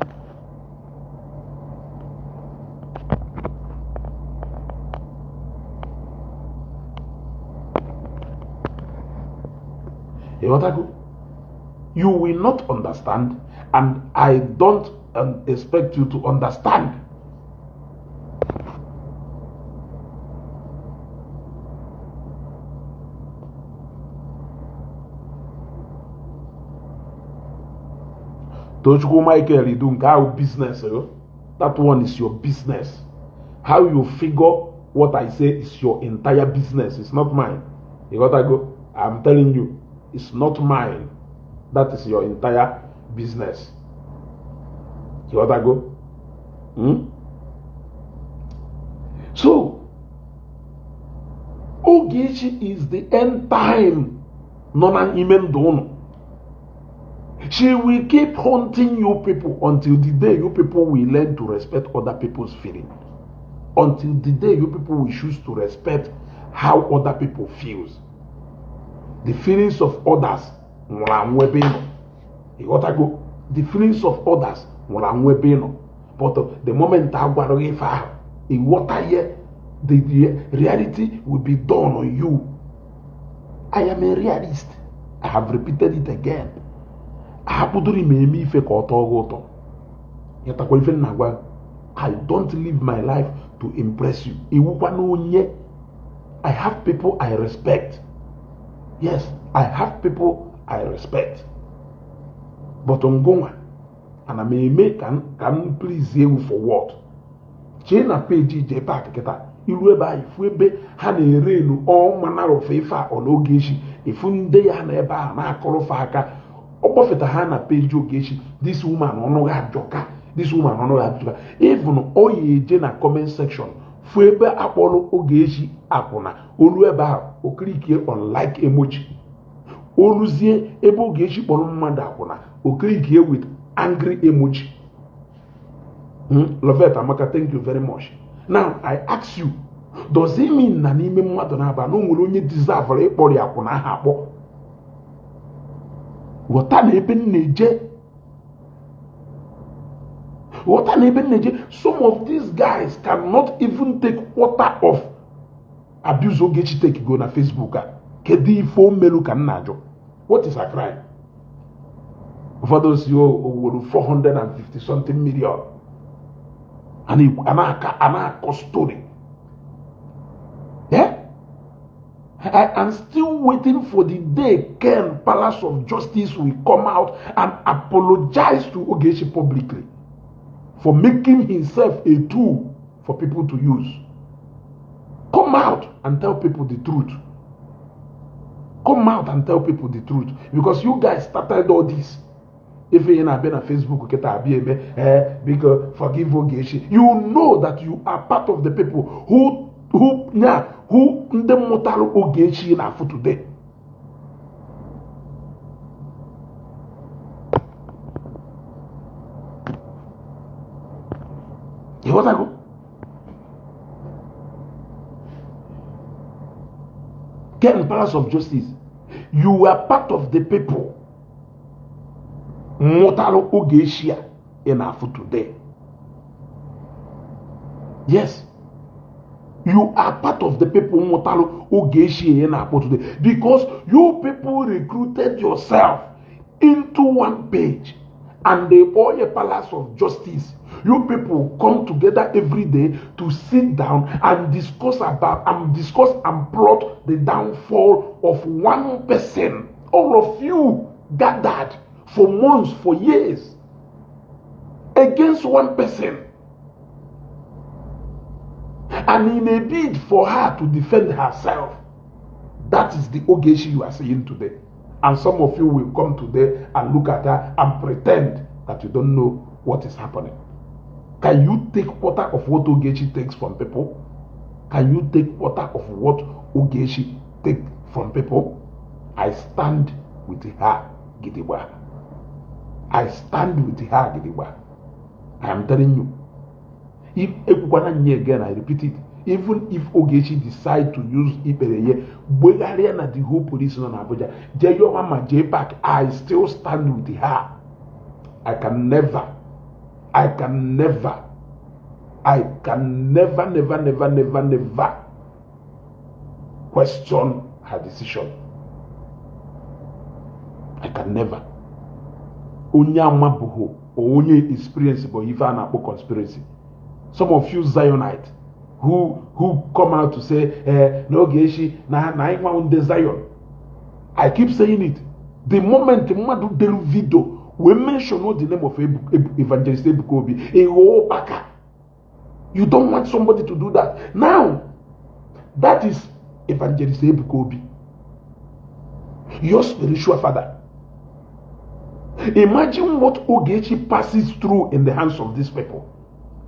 Ịghọtago? You will not understand, and I don't expect you to understand. Tochukwu Michael Idu, nke ahụ business o. That one is your business. How you figure What I say is your entire business. It's not mine. You gotta go. I'm telling you, it's not mine. That is your entire business. You gotta go. Hmm? So, Ogechi is the end time nọ n'ime ndụ unu. She will keep haunting you people until the day you people will learn to respect other people's feeling. Until the day you people will choose to respect how other people feels. The feelings of others nwụrụ anwụ ebe ị nọ. Ịghọtago? The feelings of others nwụrụ anwụ ebe ị nọ. But the moment a gwara gị ife ahụ, ịghọta ihe, the reality will be done on you. I am a realist. I have repeated it again. Ahapụdoro m eme ife ka ọ tọọ gị ụtọ. Ịghọtakwa ife m na-agwa? I don't live my life to impress you. Iwukwa na onye. I have people I respect. Yes, I have people I respect. But ngụnwa, ana m eme ka m please you for what? Chee na page JPAC kịta, iru ebe ahụ ifu ebe ha na-ere elu all manner of ife a ọ na Ogechi, ifu ndị ya na ebe ahụ na-akọrọfe aka. Ọ kpọfeta ha na page Ogechi, this woman ọnụ ha ajọka, this woman ọnụ ha ajọka. Even ọ ya eje na comment section fu ebe akpọrọ Ogechi akwụna, olu ebe ahụ o clickie on like emoji. Oluzie ebe Ogechi kpọrọ mmadụ akwụna, o clickie with angry emoji. Lovette Amaka, thank you very much. Now I ask you, does it mean na n'ime mmadụ na-aba na o nwere onye deserve ịkpọrọ ya akwụna aha akpọ? Ghọta na ebe m na-eje. Ghọta na ebe m na-eje. Some of these guys cannot even take quarter of abuse Ogechi take go na Facebook a. Kedu ife o melu ka m na-ajụ? What is her crime? Ụfọdụ si o wuru 450 something million. A na-akọ story. Yeah? I am still waiting for the day Ken Palace of Justice will come out and apologize to Ogechi publicly for making himself a tool for people to use. Come out and tell people the truth. Come out and tell people the truth. Because you guys started all this. If you na na Facebook, because forgive Ogechi. You know that you are part of the people who ndị mụtara Ogechi na-afụ today. Ịghọtago? Ken Palace of Justice, you were part of the people mụtara Ogechi a ị na-afụ today. Yes. You are part of the people mụtara Ogechi ị na-akpọ today because you people recruited yourself into one page and they call a Palace of Justice. You people come together every day to sit down and discuss about and discuss and plot the downfall of one person. All of you gathered for months, for years, against one person. And in a bid for her to defend herself, that is the Ogechi you are seeing today. And some of you will come today and look at her and pretend that you don't know what is happening. Can you take quarter of what Ogechi takes from people? Can you take quarter of what Ogechi take from people? I stand with her, Gidigba. I stand with her, Gidigba. I am telling you. If again, I repeat it. Even if Ogechi decide to use Ipereye, Bwegharia na the whole police nọ n'Abuja, Jeyowa ma JPAC, I still stand with her. I can never, never, never, never, never question her decision. I can never. Onye amabuho, onye experience bụ ife a na-akpọ conspiracy. Some of you Zionites who come out to say, no Ogechi, na na ndị Zion. I keep saying it. The moment mmadụ delu video we mention the name of Evangelist Ebuka Obi, you don't want somebody to do that. Now, That is Evangelist Ebuka Obi, your spiritual father. Imagine what Ogechi passes through in the hands of these people.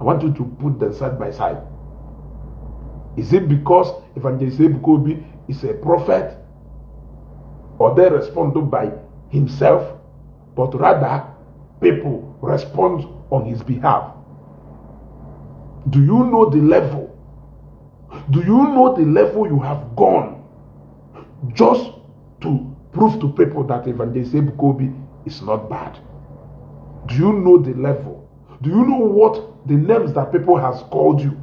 I want you to put them side by side. Is it because Evangelist Ebuka Obi is a prophet? Or they respond by himself, but rather people respond on his behalf? Do you know the level? Do you know the level you have gone just to prove to people that Evangelist Ebuka Obi is not bad? Do you know the level? Do you know what the names that people has called you?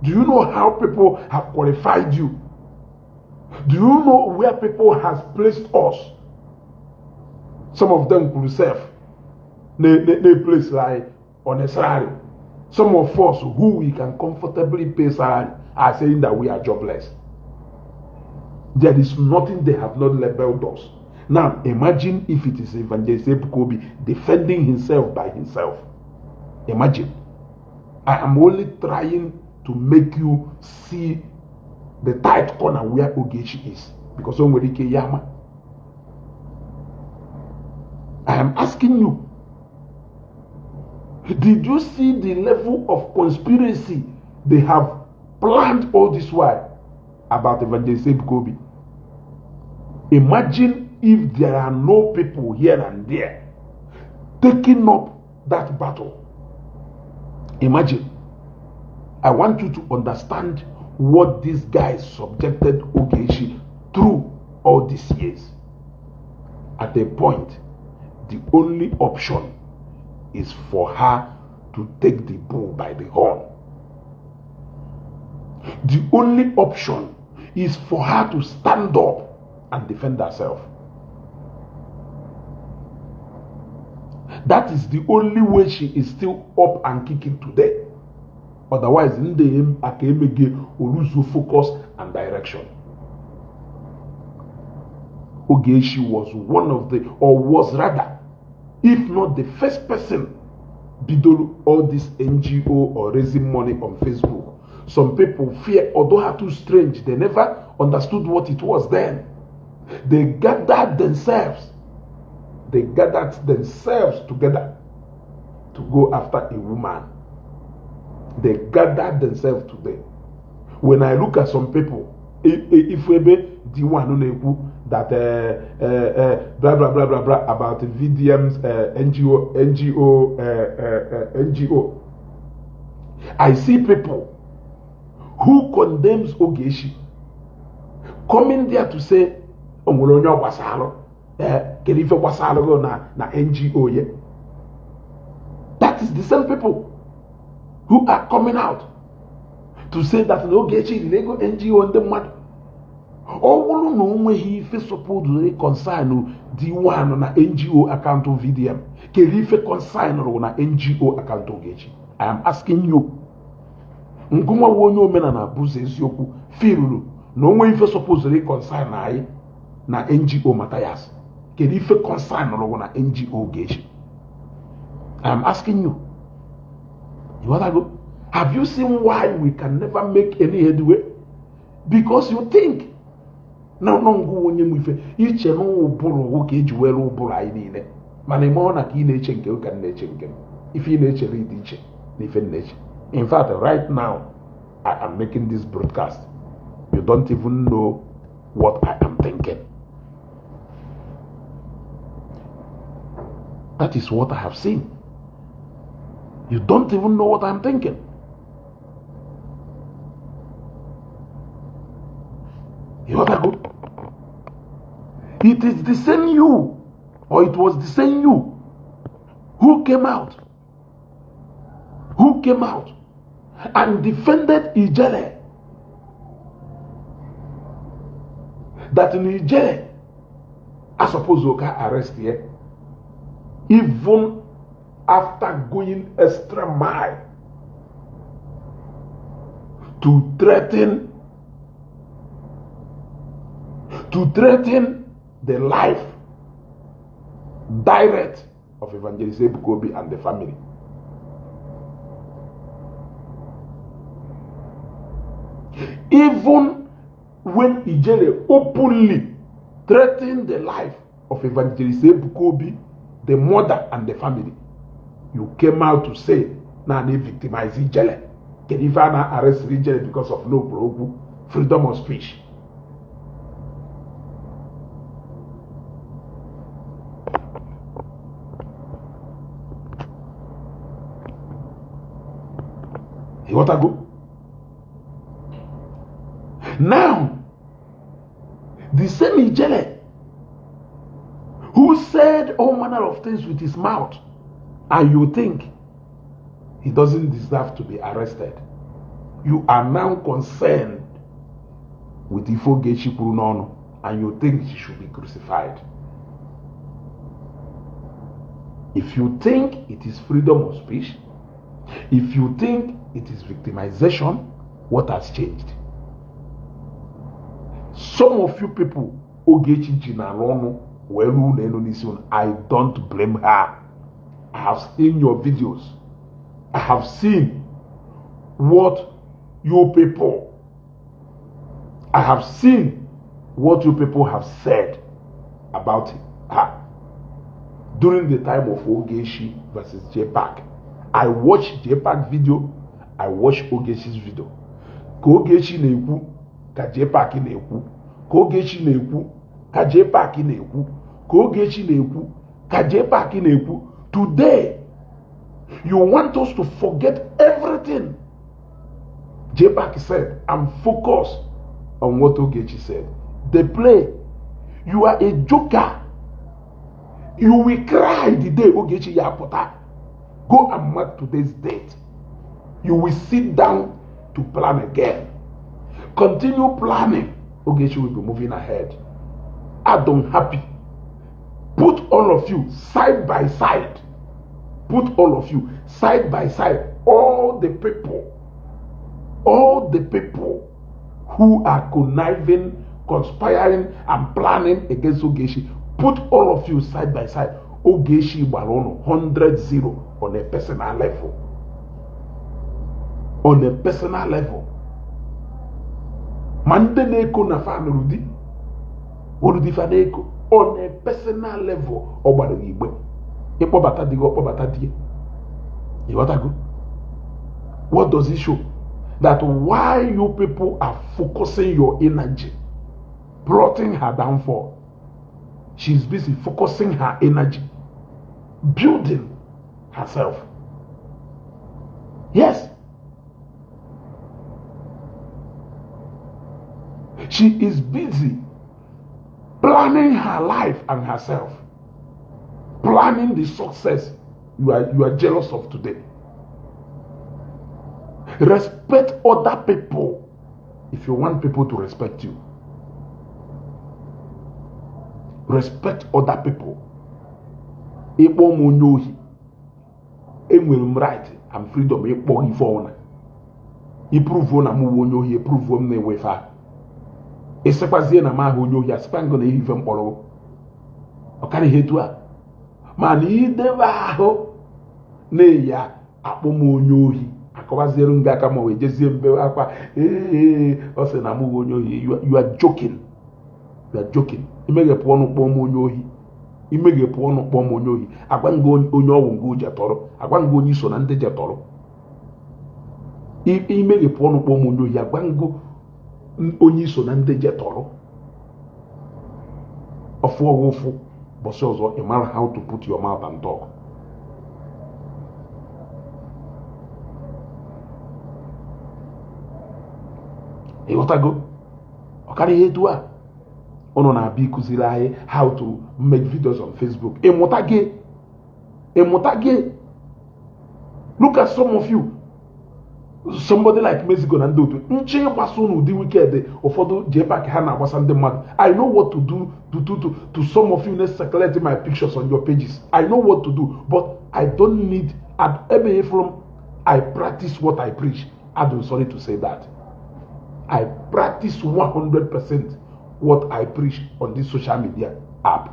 Do you know how people have qualified you? Do you know where people has placed us? Some of them could serve na place like on a salary. Some of us who we can comfortably pay salary are saying that we are jobless. There is nothing they have not labeled us. Now, imagine if it is Evangelist Ebuka Obi defending himself by himself. Imagine. I am only trying to make you see the tight corner where Ogechi is. Because o nwere ike ya ma. I am asking you, did you see the level of conspiracy they have planned all this while about Evangelist Ebuka Obi? Imagine if there are no people here and there taking up that battle. Imagine. I want you to understand what these guys subjected Ogechi through all these years. At a point, the only option is for her to take the bull by the horn. The only option is for her to stand up and defend herself. That is the only way she is still up and kicking today. Otherwise, ndị aka emege oluzu focus and direction. Ogechi was one of the, or was rather, if not the first person, bidoro all this NGO or raising money on Facebook. Some people fear, although are too strange, they never understood what it was then. They gathered themselves. They gathered themselves together to go after a woman. They gathered themselves today. When I look at some people, if we be the one na-ekwu that blah blah blah blah blah about VDM's NGO NGO NGO, I see people who condemns Ogechi coming there to say, o nwere onye ọ gbasalụ, kedu ife gbasalụ gị na NGO ye? That is the same people who are coming out to say that na Ogechi riri ego NGO ndị mmadụ. Ọ bụrụ na o nweghị ife supposedly concern D1 na NGO account VDM, kedu ife concern rụ na NGO account Ogechi? I am asking you. Ngụnwa onye omenala bụzọ eziokwu firuru na onwe ife supposedly concern anyị na NGO Matthias, kedu ife concern rụ na NGO Ogechi? I am asking you. You wanna go? Have you seen why we can never make any headway? Because you think na ngụ onye nwe ife iche na ụbụrụ ka eji were ụbụrụ anyị niile, mana ime ọ na ka ị na-eche nke ka m na-eche nke m, ife ị na-echere dị iche na ife m na-eche. In fact, right now I am making this broadcast, you don't even know what I am thinking. That is what I have seen. You don't even know what I'm thinking. You ought to go. It is the same you, or it was the same you, who came out and defended Ijele. That in Ijele, I suppose you can arrest here, even after going extra mile to threaten the life direct of Evangelist Ebuka Obi and the family. Even when Ijele openly threatened the life of Evangelist Ebuka Obi, the mother and the family, you came out to say na na victimize Ijele. Kedu ife a na-arrest Ijele because of no okwu freedom of speech? Ịghọtago? Now, the same Ijele who said all manner of things with his mouth, and you think he doesn't deserve to be arrested, you are now concerned with ife Ogechi kwuru n'ọnụ, and you think she should be crucified. If you think it is freedom of speech, if you think it is victimization, what has changed? Some of you people, Ogechi ji n'ala ọnụ wee ruo unu elu n'isi unu. I don't blame her. I have seen your videos. I have seen what you people I have seen what you people have said about her during the time of Ogechi versus JPAC. I watched JPAC video, I watched Ogechi's video. Ka Ogechi na-ekwu ka JPAC na-ekwu, ka Ogechi na-ekwu ka JPAC na-ekwu, ka Ogechi na-ekwu ka JPAC na-ekwu. Today, you want us to forget everything JPAC said and focus on what Ogechi said. They play. You are a joker. You will cry the day Ogechi ya pụta. Go and mark today's date. You will sit down to plan again. Continue planning. Ogechi will be moving ahead. I don't happy. Put all of you side by side. Put all of you side by side. All the people who are conniving, conspiring, and planning against Ogechi, put all of you side by side. Ogechi gbara unu 100-0 on a personal level. On a personal level. Ma ndị na-eko na fa nụrụ di, olu di fa na-eko on a personal level, ọ gbara gị igbe. Ịkpọbata di gị, ọkpọbata di ya. Ịghọtago? What does it show? That why you people are focusing your energy plotting her downfall, she's busy focusing her energy building herself. Yes. She is busy planning her life and herself, planning the success you are jealous of today. Respect other people if you want people to respect you. Respect other people. Ịkpọ m onye ohi, enwere m right and freedom ịkpọ ife ọna. Iprovuo na m wụ onye ohi, eprovuo m na-ewe ife ahụ. Ịsịkwazie na m ahụ onye ohi, asịkwa ngụ na ihe ife mkpọrọ ọ karịghị etu a. Mana idebe ahụ na-eya akpọ m onye ohi, akọwaziere m gị aka ma wee jezie mbewe akwa, ee, ọ sị na m wụ onye ohi. You are joking, you are joking. Imeghepụ ọnụ kpọọ m onye ohi, imeghepụ ọnụ kpọọ m onye ohi, agwa nga onye ọgwụ nga jetọrọ, agwa nga onye iso na ndị jetọrọ. Imeghepụ ọnụ kpọọ m onye ohi, agwa ngụ onye iso na ndị jetọrọ. Ọfụ ọgwụ ụfụ bọsị ọzọ, ị mara how to put your mouth and talk. Ịghọtago? Ọ karịghị etu a ụnụ na-abịa ịkụziri anyị how to make videos on Facebook. Ịmụta gị, ịmụta gị. Look at some of you, somebody like Mexico na ndị otu nche ịgbasa ụnụ ụdị wicked ụfọdụ JPAC ha na-agbasa ndị mmadụ. I know what to do to some of you na-circulate my pictures on your pages. I know what to do, but I don't need ebe from. I practice what I preach. I'm sorry to say that I practice 100% what I preach on this social media app.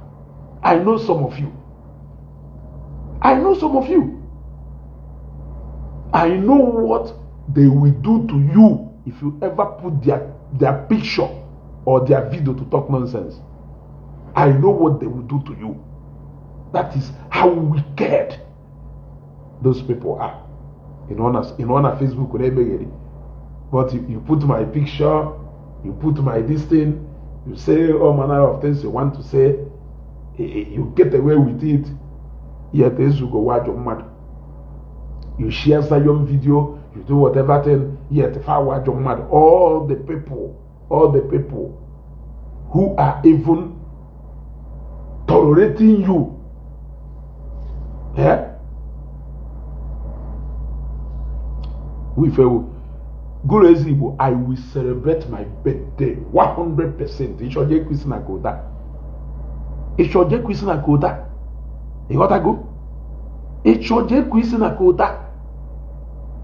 I know some of you. I know some of you. I know what they will do to you. If you ever put their picture or their video to talk nonsense, I know what they will do to you. That is how wicked those people are. In on Facebook, but you put my picture, you put my this thing, you say all manner of things you want to say, you get away with it. Yet ezugo wajọ mmadụ. You share Zion video, you do whatever thing, yet fa wajọ mmadụ. All the people who are even tolerating you, yeah? Ife gụrụ ezigbo, I will celebrate my birthday 100%. Ịchọje ekwesị na kota, ịchọje ekwesị na kota, ịghọtago? Ịchọje ekwesị na kota.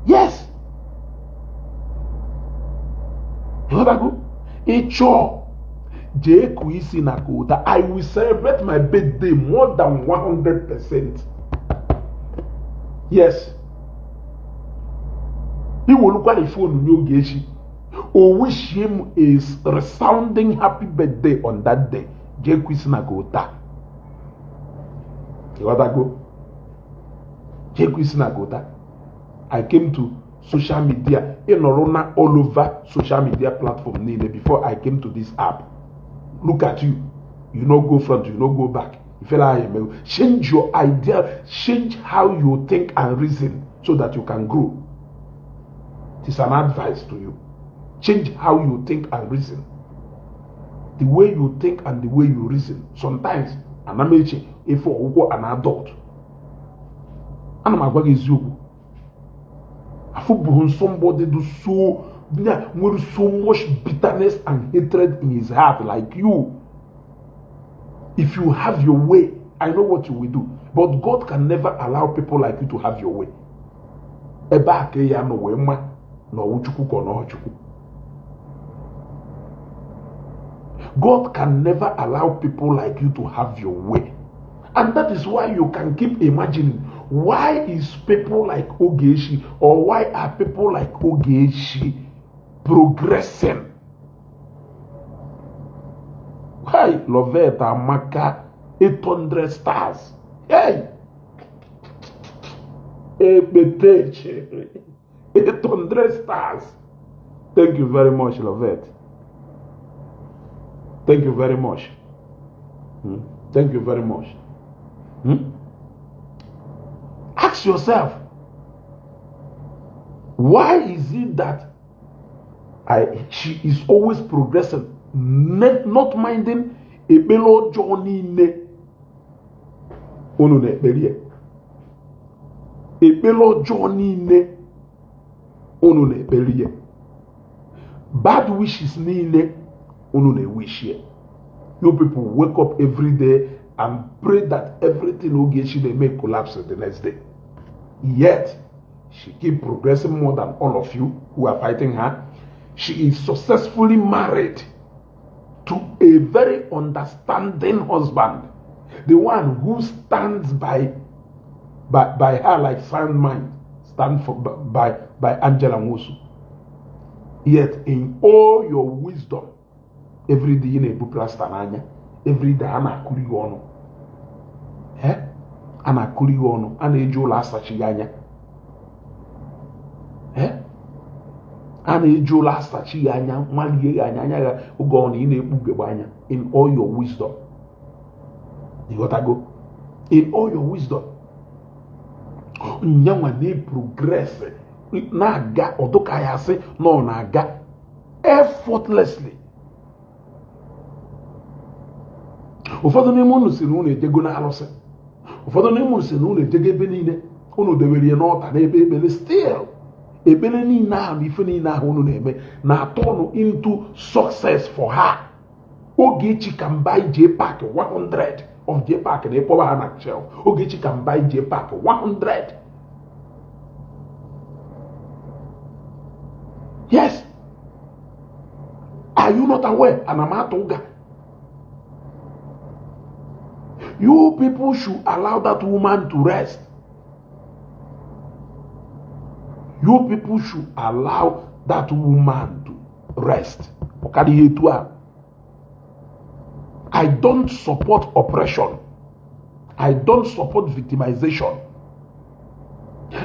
Yes, ịghọtago? Ịchọ jee kụ isi na kota. I will celebrate my birthday more than 100%. Yes, iwolukwara phone n'oge echi, o wish him a resounding happy birthday on that day. Jee kụ isi na kota, ịghọtago? Jee kụ isi na kota. I came to social media, ịnọrọ na all over social media platform niile before I came to this app. Look at you. You no go front, you no go back. Ifela ahụ emego. Change your idea, change how you think and reason so that you can grow. It is an advice to you. Change how you think and reason. The way you think and the way you reason sometimes, ana m eche ife ọgwụgwọ an adult. Ana m agwa gị eziokwu, afụbụghị somebody do so nwere so much bitterness and hatred in his heart like you. If you have your way, I know what you will do, but God can never allow people like you to have your way. Ebe a ka ya nọ wee mma na ọwụ Chukwu ka ọ na Chukwu. God can never allow people like you to have your way. And that is why you can keep imagining, why is people like Ogechi, or why are people like Ogechi progressing? Why Lovette Amaka 800 stars? Hey! Ekpeteche 800 stars. Thank you very much, Lovette. Thank you very much. Thank you very much. Ask yourself, why is it that she is always progressing, not minding ekpere ọjọọ niile unu na-ekpere ya, ekpere ọjọọ niile unu na-ekpere ya, bad wishes niile unu na-ewish ya? You people wake up every day and pray that everything Ogechi na-eme collapse the next day. Yet she keep progressing more than all of you who are fighting her. She is successfully married to a very understanding husband, the one who stands by her like sound mind stand for by Angela Nwosu. Yet in all your wisdom, every day ị na-ebu plaster n'anya, every day a na-akụri gị ọnụ, a na-akụri gị ọnụ, a na-eji ụlọ asachi gị anya, a na-eji ụlọ asachi gị anya, nwalie gị anya, anya gị oge ọ na ị na-ekpu ugegbe anya. In all your wisdom, ịghọtago? In all your wisdom, nyanwa na-progress, na-aga ọdụka ya sị na ọ na-aga effortlessly. Ụfọdụ n'ime unu si na unu ejego n'alụsị, ụfọdụ n'ime unu si na unu ejego ebe niile, unu debere ya n'ọta n'ebe ekpere. Still ekpere niile ahụ na ife niile ahụ unu na-eme na-atọ unu into success for her. Ogechi can buy JPAC 100 of JPAC na ịkpọba ha na shelf. Ogechi can buy JPAC 100. Yes. Are you not aware? Ana m atụ ụga. You people should allow that woman to rest. You people should allow that woman to rest. Ọ karịghị etu a. I don't support oppression. I don't support victimization.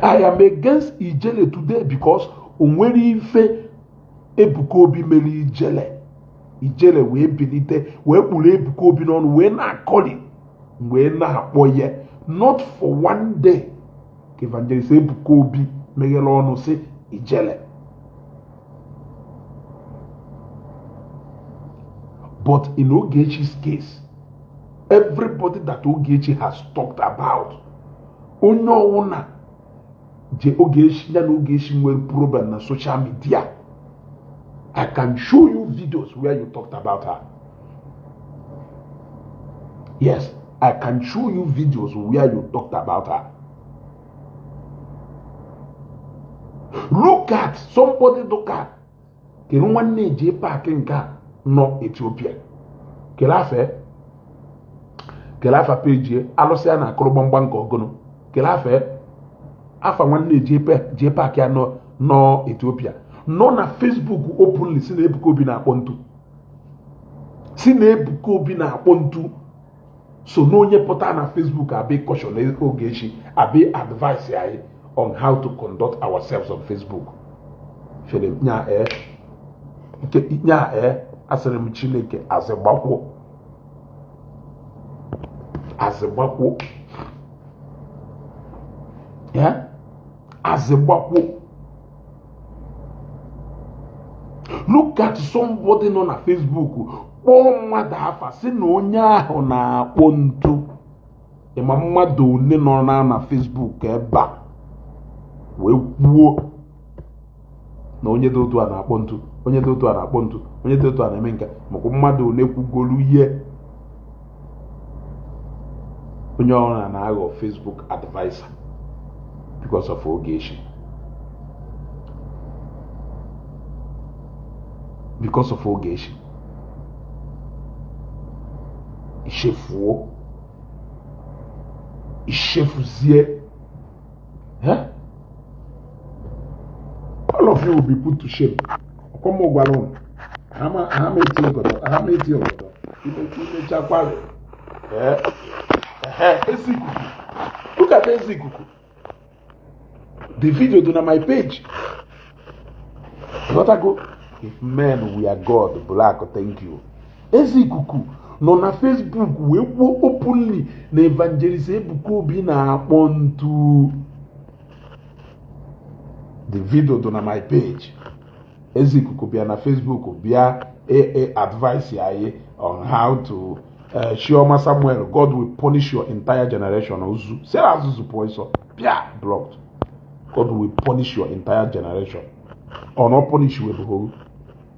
I am against Ijele today because o nwere ife Ebuka Obi mere Ijele. Ijele wee bilite wee kpụrụ Ebuka Obi n'ọnụ wee na-akọli wee na-akpọ ya. Not for one day ka Evangelist Ebuka Obi meghere ọnụ sị Ijele. But in Ogechi's case, everybody that Ogechi has talked about, onye ọwụna je Ogechi ya na Ogechi nwere problem na social media. I can show you videos where you talked about her. Yes, I can show you videos where you talked about her. Look at somebody, look at kedu nwanne J Park nke a nọ Ethiopia, kele afa peji alụsị a na-akụrụ gbamgbam nke ọgụnụ, kele afa afa nwanne J Park ya nọ Ethiopia nọ na Facebook openly si na Ebuka Obi na-akpọ ntu, si na Ebuka Obi na-akpọ ntu. So na onye pụta na Facebook abi caution Ogechi, abi advice anyị on how to conduct ourselves on Facebook. Fere nya nya asịrị m Chineke azịgbakwuo, azịgbakwuo, ya azịgbakwuo. Look at somebody nọ na Facebook kpọọ mmadụ afa sị na onye ahụ na-akpọ ntu. Ịma mmadụ one nọ na Facebook ebe a wee kwuo na onye dị otu a na-akpọ ntu, onye dị otu a na-akpọ ntu, onye dị otu a na-eme nke, makwa mmadụ one kwugolu ihe. Onye ọbụla na-aghọ Facebook advisor because of Ogechi, because of Ogechi. Ichefuo, ichefuzie. All of you will be put to shame. Ọkwa gwara unu, ha eti ogodo, ha eti ogodo. Imechakwara. Ezikuku. Look at Ezikuku. The video dị na my page. Go. If men were God, Black, thank you. Ezikuku nọ na Facebook wee kwuo openly na Evangelist Ebuka Obi na-akpọ ntu. The video dị na my page. Ezikuku bịa na Facebook bịa advice anyị on how to Chioma Samuel, God will punish your entire generation. Ozu Sarah Azuzu pụọ bịa blocked. God will punish your entire generation. Or not punish you.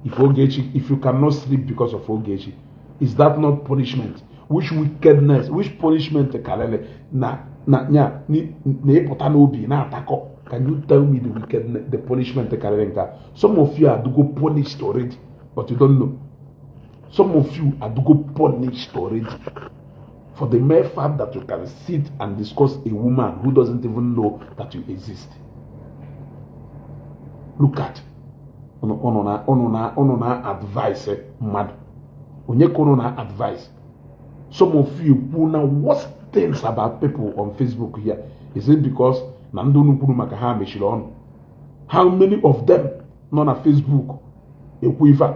If Ogechi, if you cannot sleep because of Ogechi, is that not punishment? Which wickedness, which punishment karele na na nya ni na n'obi na atako? Can you tell me the wickedness, the punishment karele nka? Some of you are go punished already, but you don't know. Some of you are go punished already for the mere fact that you can sit and discuss a woman who doesn't even know that you exist. Look at unu na advice mmadụ. Onye ka unu na advice? Some of you kwuo na worst things about people on Facebook here. Is it because na ndị unu kwuru maka ha mechiri ọnụ? How many of them nọ na Facebook ekwu ife a?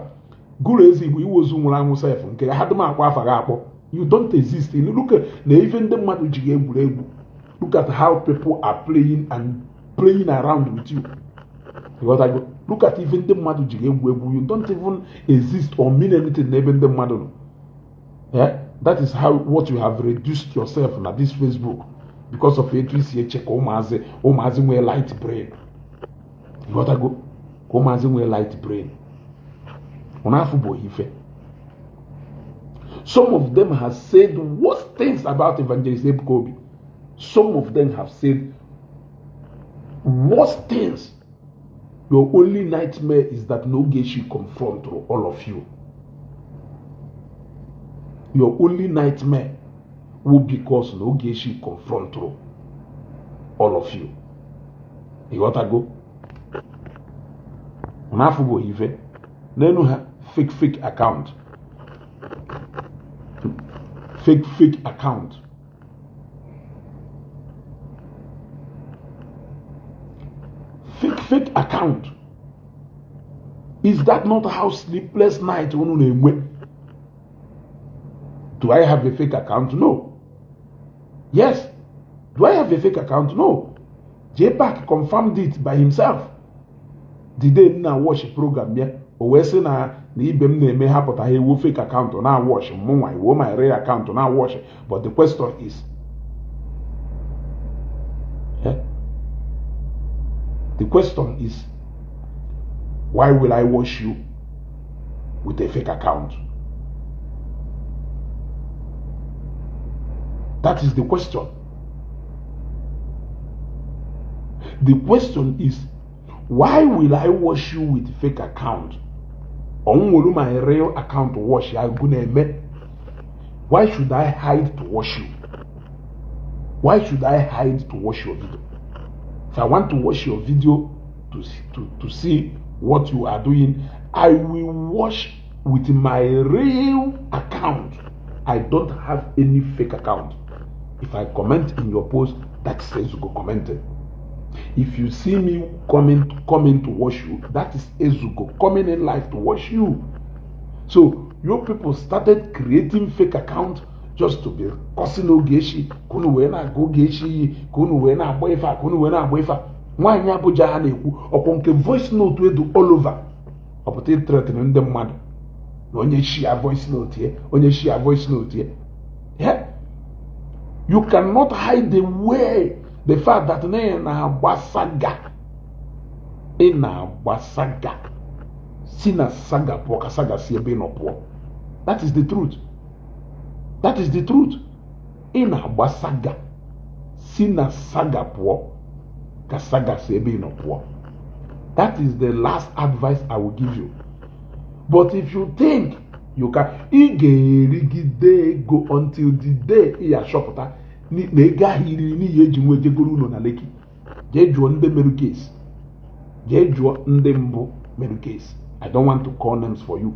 Gụrụ ezigbo iwe ozu nwụrụ anwụ sef nke ha dum akpọ afa gị akpọ. You don't exist. Look at na ife ndị mmadụ ji gị egwuregwu. Look at how people are playing and playing around with you. Look at ife ndị mmadụ ji egwu egwu. You don't even exist or mean anything n'ebe ndị mmadụ nọ. Yeah? That is how what you have reduced yourself na this Facebook because of etu isi eche ka ụmụazị nwee light brain. Ịghọtago? Ka ụmụazị nwee light brain. Ụnafụ bụ ife. Some of them have said worst things about Evangelist Ebuka Obi. Some of them have said worst things. Your only nightmare is that Ogechi confront all of you. Your only nightmare will be because Ogechi confront all of you. You got to go. Unu afụbụghị ife n'elu ha. Fake fake account, fake fake account, fake fake account. Is that not how sleepless night unu na-enwe? Do I have a fake account? No. Yes. Do I have a fake account? No. JPAC confirmed it by himself. The day m na-watch program ya, o wee sị na na ibe m na-eme ha pụta ha ewu fake account na watch mụnwa iwuo my real account na watch. But the question is, yeah? The question is, why will I watch you with a fake account? That is the question. The question is, why will I watch you with fake account? Ọ nwere my real account watch ya gụ na-eme. Why should I hide to watch you? Why should I hide to watch your video? If I want to watch your video to see what you are doing, I will watch with my real account. I don't have any fake account. If I comment in your post, that is Ezugo commenting. If you see me coming to watch you, that is Ezugo coming in live to watch you. So you people started creating fake account just to be cursing Ogechi, ka unu wee na-aga Ogechi iyi, ka unu wee na-agba ife a, ka unu wee na-agba ife a. Nwaanyị Abuja ha na-ekwu ọkwụ nke voice note edu all over, ọ pụta ịthreaten ndị mmadụ na onye share voice note ye, onye share voice note ye. Yeah? You cannot hide away the fact that na ị na-agba saga, ị na-agba saga, si na saga pụọ ka saga si ebe ị nọ pụọ. That is the truth. That is the truth. Ị na-agba saga, si na saga pụọ ka saga si ebe ị nọ pụọ. That is the last advice I will give you. But if you think you can, ị ga-erigide ego until the day ị achọpụta na ego ahụ iriri n'ihi eji nwe jegoro ụlọ na Lekki. Jee jụọ ndị merụ case, jee jụọ ndị mbụ merụ case. I don't want to call names for you.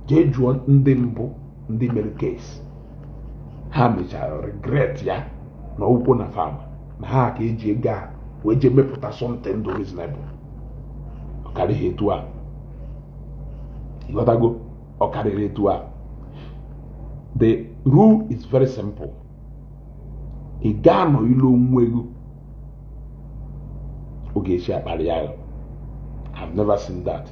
Jee jụọ ndị mbụ ndị merụ case, ha mechara regret ya na ụkwụ na fam na ha ka eji ego a wee jee mepụta something dị reasonable. Ọ karịghị etu a, ịghọtago? Ọ karịrị etu a. The rule is very simple. Ị ga-anọ ilu onwe gị Ogechi akparị ya. I've never seen that.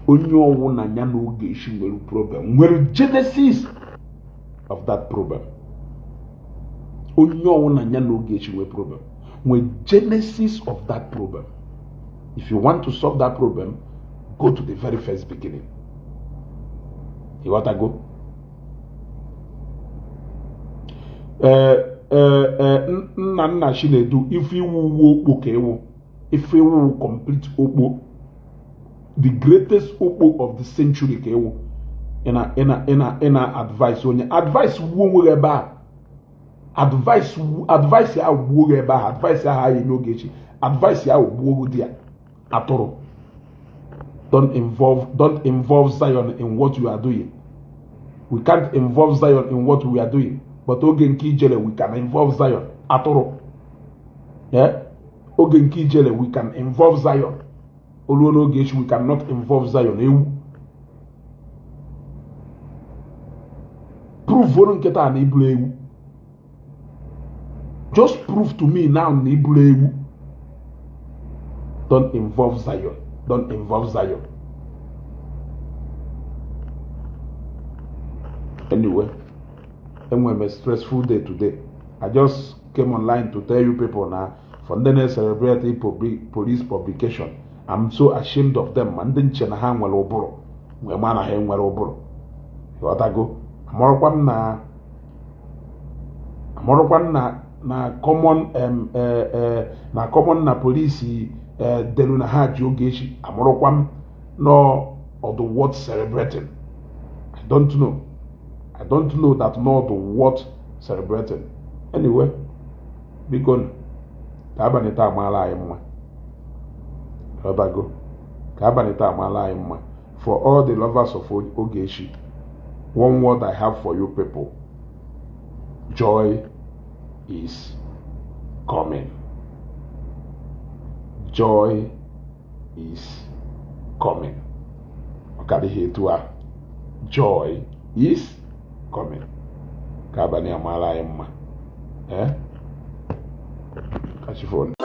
Onye ọwụ na ya na Ogechi nwere problem nwere genesis of that problem. Onye ọwụ na ya na Ogechi nwere problem nwere genesis of that problem. If you want to solve that problem, go to the very first beginning. Ịghọtago? Nna nna Chinedu, ife iwu uwe okpo ka ewu, ife iwu complete okpo, the greatest okpo of the century ka ewu. Ị na advice onye advice wuo onwe gị ebe a, advice advice ahụ gbuo gị ebe ahụ, advice ahụ anyị nye Ogechi, advice ahụ gbuo gị di ya atụrụ. Don't involve Zion in what you are doing. We can't involve Zion in what we are doing. But oge nke ijele, we can involve Zion. Atụrụ. Yeah? Oge nke ijele, we can involve Zion. Oluo n'Ogechi, we cannot involve Zion. Ewu. Prove onu nkịta na iburu ewu. Just prove to me now na iburu ewu. Don't involve Zion. Don't involve Zion. Anyway, enwere m a stressful day today. I just came online to tell you people na for ndị na-celebrate police publication, I'm so ashamed of them. Ma ndị nche na ha nwere ụbụrụ wee ma na ha enwere ụbụrụ. Ịghọtago? Amarakwa m na common na common na polisi delu na ha ji Ogechi. Amarakwa m no ọdụ worth celebrating. I don't know. I don't know that not worth celebrating. Anyway, biko ka abalị taa maara anyị mma. Ịghọtago? Ka abalị taa maala anyị mma. For all the lovers of Ogechi, one word I have for you people: joy is coming. Joy is coming. Ọ karịghị etu a. Joy is coming. Ka abalị a maara anyị mma. Ee, kachifon.